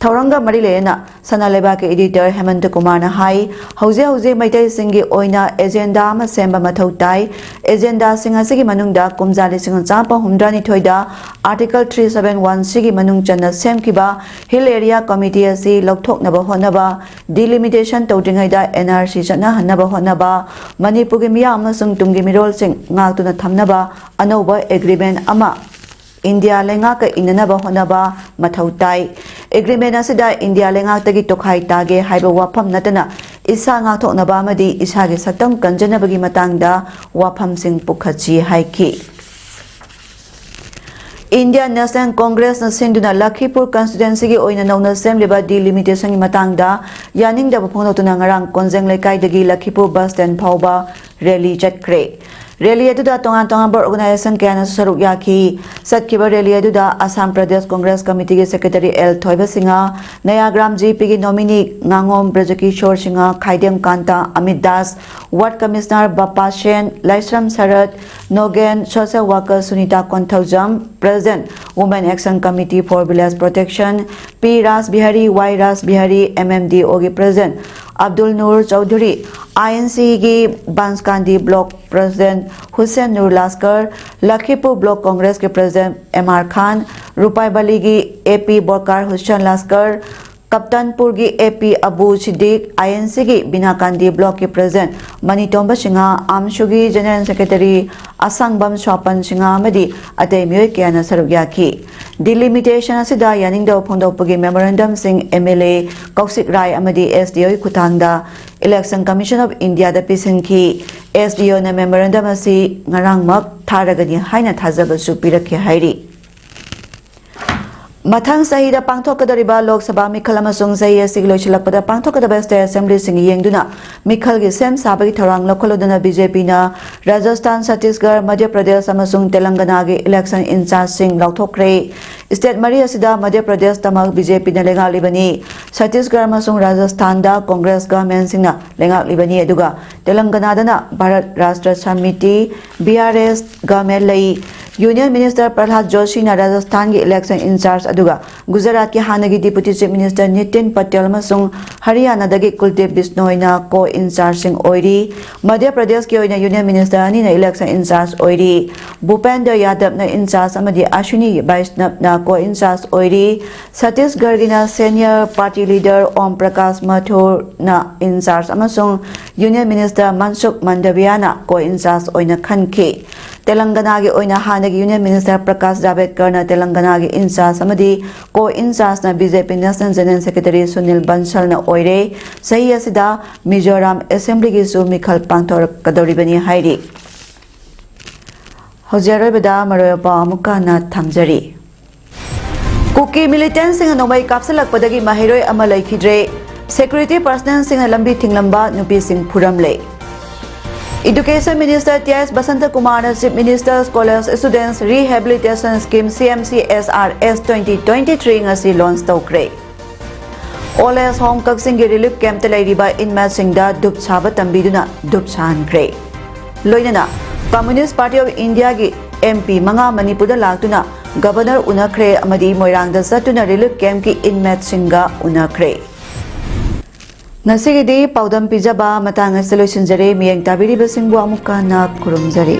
ꯊꯧꯔꯝꯒ ꯃꯔꯤ ꯂꯩꯅꯅ ꯁꯅꯥ ꯂꯩꯕꯥꯛꯀꯤ ꯏꯗꯤꯇꯔ ꯍꯦꯃꯟꯇ ꯀꯨꯃꯥꯔꯅ ꯍꯥꯏ, ꯍꯧꯖꯤꯛ ꯍꯧꯖꯤꯛ ꯃꯩꯇꯩꯁꯤꯡꯒꯤ ꯑꯣꯏꯅ ꯑꯦꯖꯦꯟꯗꯥ ꯑꯃ ꯁꯦꯝꯕ ꯃꯊꯧ ꯇꯥꯏ꯫ ꯑꯦꯖꯦꯟꯗꯥꯁꯤꯡ ꯑꯁꯤꯒꯤ ꯃꯅꯨꯡꯗ ꯀꯨꯝꯖꯥ ꯂꯤꯁꯤꯡ ꯑꯃ ꯆꯥꯃꯥꯄꯟ ꯍꯨꯝꯐꯨꯇꯔꯥꯅꯤꯊꯣꯏꯗ Article three seven one C ꯒꯤ ꯃꯅꯨꯡ ꯆꯟꯅ ꯁꯦꯝꯈꯤꯕ Hill Area Committee ꯑꯁꯤ ꯂꯧꯊꯣꯛꯅꯕ ꯍꯣꯠꯅꯕ, delimitation ꯇꯧꯗ꯭ꯔꯤꯉꯩꯗ N R C ꯆꯠꯅꯍꯟꯅꯕ ꯍꯣꯠꯅꯕ, ꯃꯅꯤꯄꯨꯔꯒꯤ ꯃꯤꯌꯥꯝ ꯑꯃꯁꯨꯡ ꯇꯨꯡꯒꯤ ꯃꯤꯔꯣꯜꯁꯤꯡ ꯉꯥꯛꯇꯨꯅ ꯊꯝꯅꯕ ꯑꯅꯧꯕ ꯑꯦꯒ꯭ꯔꯤꯃꯦꯟ ꯑꯃ ꯏꯟꯗꯤꯌꯥ ꯂꯩꯉꯥꯛꯀ ꯏꯟꯅꯅꯕ ꯍꯣꯠꯅꯕ ꯃꯊꯧ ꯇꯥꯏ꯫ ꯑꯦꯒ꯭ꯔꯤꯃꯦꯟ ꯑꯁꯤꯗ ꯏꯟꯗꯤꯌꯥ ꯂꯩꯉꯥꯛꯇꯒꯤ ꯇꯣꯈꯥꯏ ꯇꯥꯒꯦ ꯍꯥꯏꯕ ꯋꯥꯐꯝ ꯅꯠꯇꯅ ꯏꯁꯥ ꯉꯥꯛꯊꯣꯛꯅꯕ ꯑꯃꯗꯤ ꯏꯁꯥꯒꯤ ꯁꯛꯇꯝ ꯀꯟꯖꯅꯕꯒꯤ ꯃꯇꯥꯡꯗ ꯋꯥꯐꯝꯁꯤꯡ ꯄꯨꯈꯠꯁꯤ ꯍꯥꯏꯈꯤ꯫ Indian National Congressꯅ ꯁꯤꯟꯗꯨꯅ ꯂꯈꯤꯄꯨꯔ constituencyꯒꯤ ꯑꯣꯏꯅ ꯅꯧꯅ ꯁꯦꯝꯂꯤꯕ delimitationꯒꯤ ꯃꯇꯥꯡꯗ ꯌꯥꯅꯤꯡꯗꯕ ꯐꯣꯡꯗꯣꯛꯇꯨꯅ ꯉꯔꯥꯡ ꯀꯣꯟꯖꯦꯡ ꯂꯩꯀꯥꯏꯗꯒꯤ ꯂꯈꯤꯄꯨꯔ bus stand ꯐꯥꯎꯕ rally ꯆꯠꯈ꯭ꯔꯦ꯫ Rally ꯑꯗꯨꯗ ꯇꯣꯉꯥꯟ ꯇꯣꯉꯥꯟꯕ organization ꯀꯌꯥꯅꯁꯨ ꯁꯔꯨꯛ ꯌꯥꯈꯤ꯫ ꯆꯠꯈꯤꯕ rally ꯑꯗꯨꯗ Assam Pradesh Congress Committeeꯒꯤ secretary L ꯊꯣꯏꯕ Singh, ꯅꯌꯥꯒ꯭ꯔꯥꯝ GPꯒꯤ nominee ꯉꯥꯉꯣꯝ ꯕ꯭ꯔꯖꯀꯤꯁꯣꯔ Singh, Khaidem ꯀꯥꯟꯇ, Amit Das, ward commissioner Bapa Sen, Laishram Sarat, Nogen, social worker Sunita Konthoujam, President, Women Action Committee for Village Protection, P Raj Bihari, Y Raj Bihari, MMDOꯒꯤ President ꯑꯕꯗꯨꯜ ꯅꯨꯔ ꯆꯧꯙꯨꯔꯤ, INCꯒꯤ Banskandi Block President Hussain Nur Laskar, Lakhipur Block Congressꯀꯤ President M R ꯈꯥꯟ, ꯔꯨꯄꯥꯏꯕꯂꯤꯒꯤ AP ꯕꯣꯔꯀꯥꯔ ꯍꯨꯁꯦꯟ ꯂꯥꯁꯀꯔ, ꯀꯞꯇꯟꯄꯨꯔꯒꯤ AP ꯑꯕꯨ ꯁꯤꯗꯤꯛ, INCꯒꯤ ꯕꯤꯅꯥꯀꯥꯟꯗꯤ Blockꯀꯤ President ꯃꯅꯤꯇꯣꯝꯕ ꯁꯤꯡꯍ, AMSUꯒꯤ General Secretary ꯑꯁꯪꯕꯝ ꯁ꯭ꯋꯥꯄꯟ ꯁꯤꯡꯍ ꯑꯃꯗꯤ ꯑꯇꯩ ꯃꯤꯑꯣꯏ ꯀꯌꯥꯅ ꯁꯔꯨꯛ ꯌꯥꯈꯤ꯫ Delimitation ꯑꯁꯤꯗ ꯌꯥꯅꯤꯡꯗꯕ ꯐꯣꯡꯗꯣꯛꯄꯒꯤ memorandumꯁꯤꯡ MLA ꯀꯧꯁꯤꯛ ꯔꯥꯏ ꯑꯃꯗꯤ SDOꯒꯤ ꯈꯨꯠꯊꯥꯡꯗ Election Commission of Indiaꯗ ꯄꯤꯁꯤꯟꯈꯤ꯫ SDOꯅ memorandum ꯑꯁꯤ ꯉꯔꯥꯡꯃꯛ ꯊꯥꯔꯒꯅꯤ ꯍꯥꯏꯅ ꯊꯥꯖꯕꯁꯨ ꯄꯤꯔꯛꯈꯤ ꯍꯥꯏꯔꯤ꯫ ꯃꯊꯪ ꯆꯍꯤꯗ ꯄꯥꯡꯊꯣꯛꯀꯗꯧꯔꯤꯕ ꯂꯣꯛ ꯁꯚꯥ ꯃꯤꯈꯜ ꯑꯃꯁꯨꯡ ꯆꯍꯤ ꯑꯁꯤꯒꯤ ꯂꯣꯏꯁꯤꯜꯂꯛꯄꯗ ꯄꯥꯡꯊꯣꯛꯀꯗꯕ state assemblyꯁꯤꯡ ꯌꯦꯡꯗꯨꯅ ꯃꯤꯈꯜꯒꯤ ꯁꯦꯝ ꯁꯥꯕꯒꯤ ꯊꯧꯔꯥꯡ ꯂꯧꯈꯠꯂꯨꯗꯨꯅ BJPꯅ ꯔꯥꯖꯁꯊꯥꯟ, ꯆꯇꯤꯁꯒꯔ, ꯃꯙ꯭ꯌ ꯄ꯭ꯔꯗꯦꯁ ꯑꯃꯁꯨꯡ ꯇꯦꯂꯪꯒꯅꯥꯒꯤ election inchargeꯁꯤꯡ ꯂꯥꯎꯊꯣꯛꯈ꯭ꯔꯦ꯫ State ꯃꯔꯤ ꯑꯁꯤꯗ ꯃꯙ꯭ꯌ ꯄ꯭ꯔꯗꯦꯁꯇꯃꯛ BJPꯅ ꯂꯩꯉꯥꯛꯂꯤꯕꯅꯤ꯫ ꯆꯇꯤꯁꯒꯔ ꯑꯃꯁꯨꯡ ꯔꯥꯖꯁꯊꯥꯟꯗ Congress governmentꯁꯤꯡꯅ ꯂꯩꯉꯥꯛꯂꯤꯕꯅꯤ, ꯑꯗꯨꯒ ꯇꯦꯂꯪꯒꯅꯥꯗꯅ ꯚꯥꯔꯠ ꯔꯥꯁꯇ꯭ꯔ ꯁꯃꯤꯇꯤ, BRS, government ꯂꯩ꯫ Union Minister ꯄ꯭ꯔꯍ꯭ꯂꯥꯗ ꯖꯣꯁꯤꯅ ꯔꯥꯖꯁꯊꯥꯟꯒꯤ election incharge, ꯑꯗꯨꯒ ꯒꯨꯖꯔꯥꯠꯀꯤ ꯍꯥꯟꯅꯒꯤ Deputy Chief Minister Nitin Patel ꯑꯃꯁꯨꯡ ꯍꯔꯤꯌꯥꯅꯥꯗꯒꯤ ꯀꯨꯜꯗꯤꯞ ꯕꯤꯁꯅꯣꯏꯅ co-inchargeꯁꯤꯡ ꯑꯣꯏꯔꯤ꯫ ꯃꯙ꯭ꯌ ꯄ꯭ꯔꯗꯦꯁꯀꯤ ꯑꯣꯏꯅ Union Minister ꯑꯅꯤꯅ election incharge ꯑꯣꯏꯔꯤ꯫ ꯚꯨꯄꯦꯟꯗ꯭ꯔ ꯌꯥꯗꯕꯅ incharge ꯑꯃꯗꯤ ꯑꯁ꯭ꯋꯤꯅꯤ ꯕꯩꯁꯅꯕꯅ co-incharge ꯑꯣꯏꯔꯤ꯫ ꯆꯇꯤꯁꯒꯔꯒꯤꯅ senior party leader ꯑꯣꯝ ꯄ꯭ꯔꯀꯥꯁ ꯃꯊꯨꯔꯅ incharge ꯑꯃꯁꯨꯡ Union Minister ꯃꯟꯁꯨꯈ ꯃꯟꯗꯕꯤꯌꯥꯅ co-incharge ꯑꯣꯏꯅ ꯈꯟꯈꯤ꯫ ꯇꯦꯂꯪꯒꯅꯥꯒꯤ ꯑꯣꯏꯅ ꯍꯥꯟꯅꯒꯤ Union Minister ꯄ꯭ꯔꯀꯥꯁ ꯖꯥꯚꯦꯗꯀꯔꯅ ꯇꯦꯂꯪꯒꯅꯥꯒꯤ incharge ꯑꯃꯗꯤ co-inchargeꯅ BJP National General Secretary Sunil ꯕꯟꯁꯜꯅ ꯑꯣꯏꯔꯦ꯫ ꯆꯍꯤ ꯑꯁꯤꯗ ꯃꯤꯖꯣꯔꯥꯝ assemblyꯒꯤꯁꯨ ꯃꯤꯈꯜ ꯄꯥꯡꯊꯣꯔꯛꯀꯗꯧꯔꯤꯕꯅꯤ ꯍꯥꯏꯔꯤ꯫ ꯍꯧꯖꯤꯛ ꯑꯔꯣꯏꯕꯗ ꯃꯔꯨꯑꯣꯏꯕ ꯄꯥꯎ ꯑꯃꯨꯛꯀ ꯍꯟꯅ ꯊꯝꯖꯔꯤ꯫ ꯀꯨꯀꯤ ꯃꯤꯂꯤꯇꯦꯟꯁꯤꯡꯅ ꯅꯣꯡꯃꯩ ꯀꯥꯞꯁꯤꯜꯂꯛꯄꯗꯒꯤ ꯃꯍꯩꯔꯣꯏ ꯑꯃ ꯂꯩꯈꯤꯗ꯭ꯔꯦ꯫ ꯁꯦꯀ꯭ꯌꯨꯔꯤꯇꯤ ꯄꯔꯁꯅꯦꯜꯁꯤꯡꯅ ꯂꯝꯕꯤ ꯊꯤꯡꯂꯝꯕ ꯅꯨꯄꯤꯁꯤꯡ ꯐꯨꯔꯝꯂꯦ꯫ Education minister T S Basanta ꯀꯨꯃꯥꯔꯅ chief ministers college students rehabilitation scheme C M C S R S twenty twenty three ꯉꯁꯤ ꯂꯣꯟꯆ ꯇꯧꯈ꯭ꯔꯦ꯫ ꯑꯣꯜ ꯑꯦꯖ ꯍꯣꯝ ꯀꯛꯆꯤꯡꯒꯤ ꯔꯤꯂꯤꯐ ꯀꯦꯝꯞꯇ ꯂꯩꯔꯤꯕ ꯏꯟꯃꯦꯠꯁꯤꯡꯗ ꯙꯨꯞ ꯁꯥꯕ ꯇꯝꯕꯤꯗꯨꯅ ꯙꯨꯞ ꯁꯥꯍꯟꯈ꯭ꯔꯦ꯫ ꯂꯣꯏꯅꯅ Communist Party of Indiaꯒꯤ M P ꯃꯉꯥ ꯃꯅꯤꯄꯨꯔꯗ ꯂꯥꯛꯇꯨꯅ ꯒꯕꯔꯅꯔ ꯎꯅꯈ꯭ꯔꯦ ꯑꯃꯗꯤ ꯃꯣꯏꯔꯥꯡꯗ ꯆꯠꯇꯨꯅ ꯔꯤꯂꯤꯐ ꯀꯦꯝꯞꯀꯤ ꯏꯟꯃꯦꯠꯁꯤꯡꯒ ꯎꯅꯈ꯭ꯔꯦ꯫ ꯉꯁꯤꯒꯤꯗꯤ ꯄꯥꯎꯗꯝ ꯄꯤꯖꯕ ꯃꯇꯥꯡ ꯑꯁꯤꯗ ꯂꯣꯏꯁꯤꯟꯖꯔꯦ꯫ ꯃꯤꯠꯌꯦꯡ ꯇꯥꯕꯤꯔꯤꯕꯁꯤꯡꯕꯨ ꯑꯃꯨꯛꯀ ꯍꯟꯅ ꯈꯨꯔꯨꯝꯖꯔꯤ꯫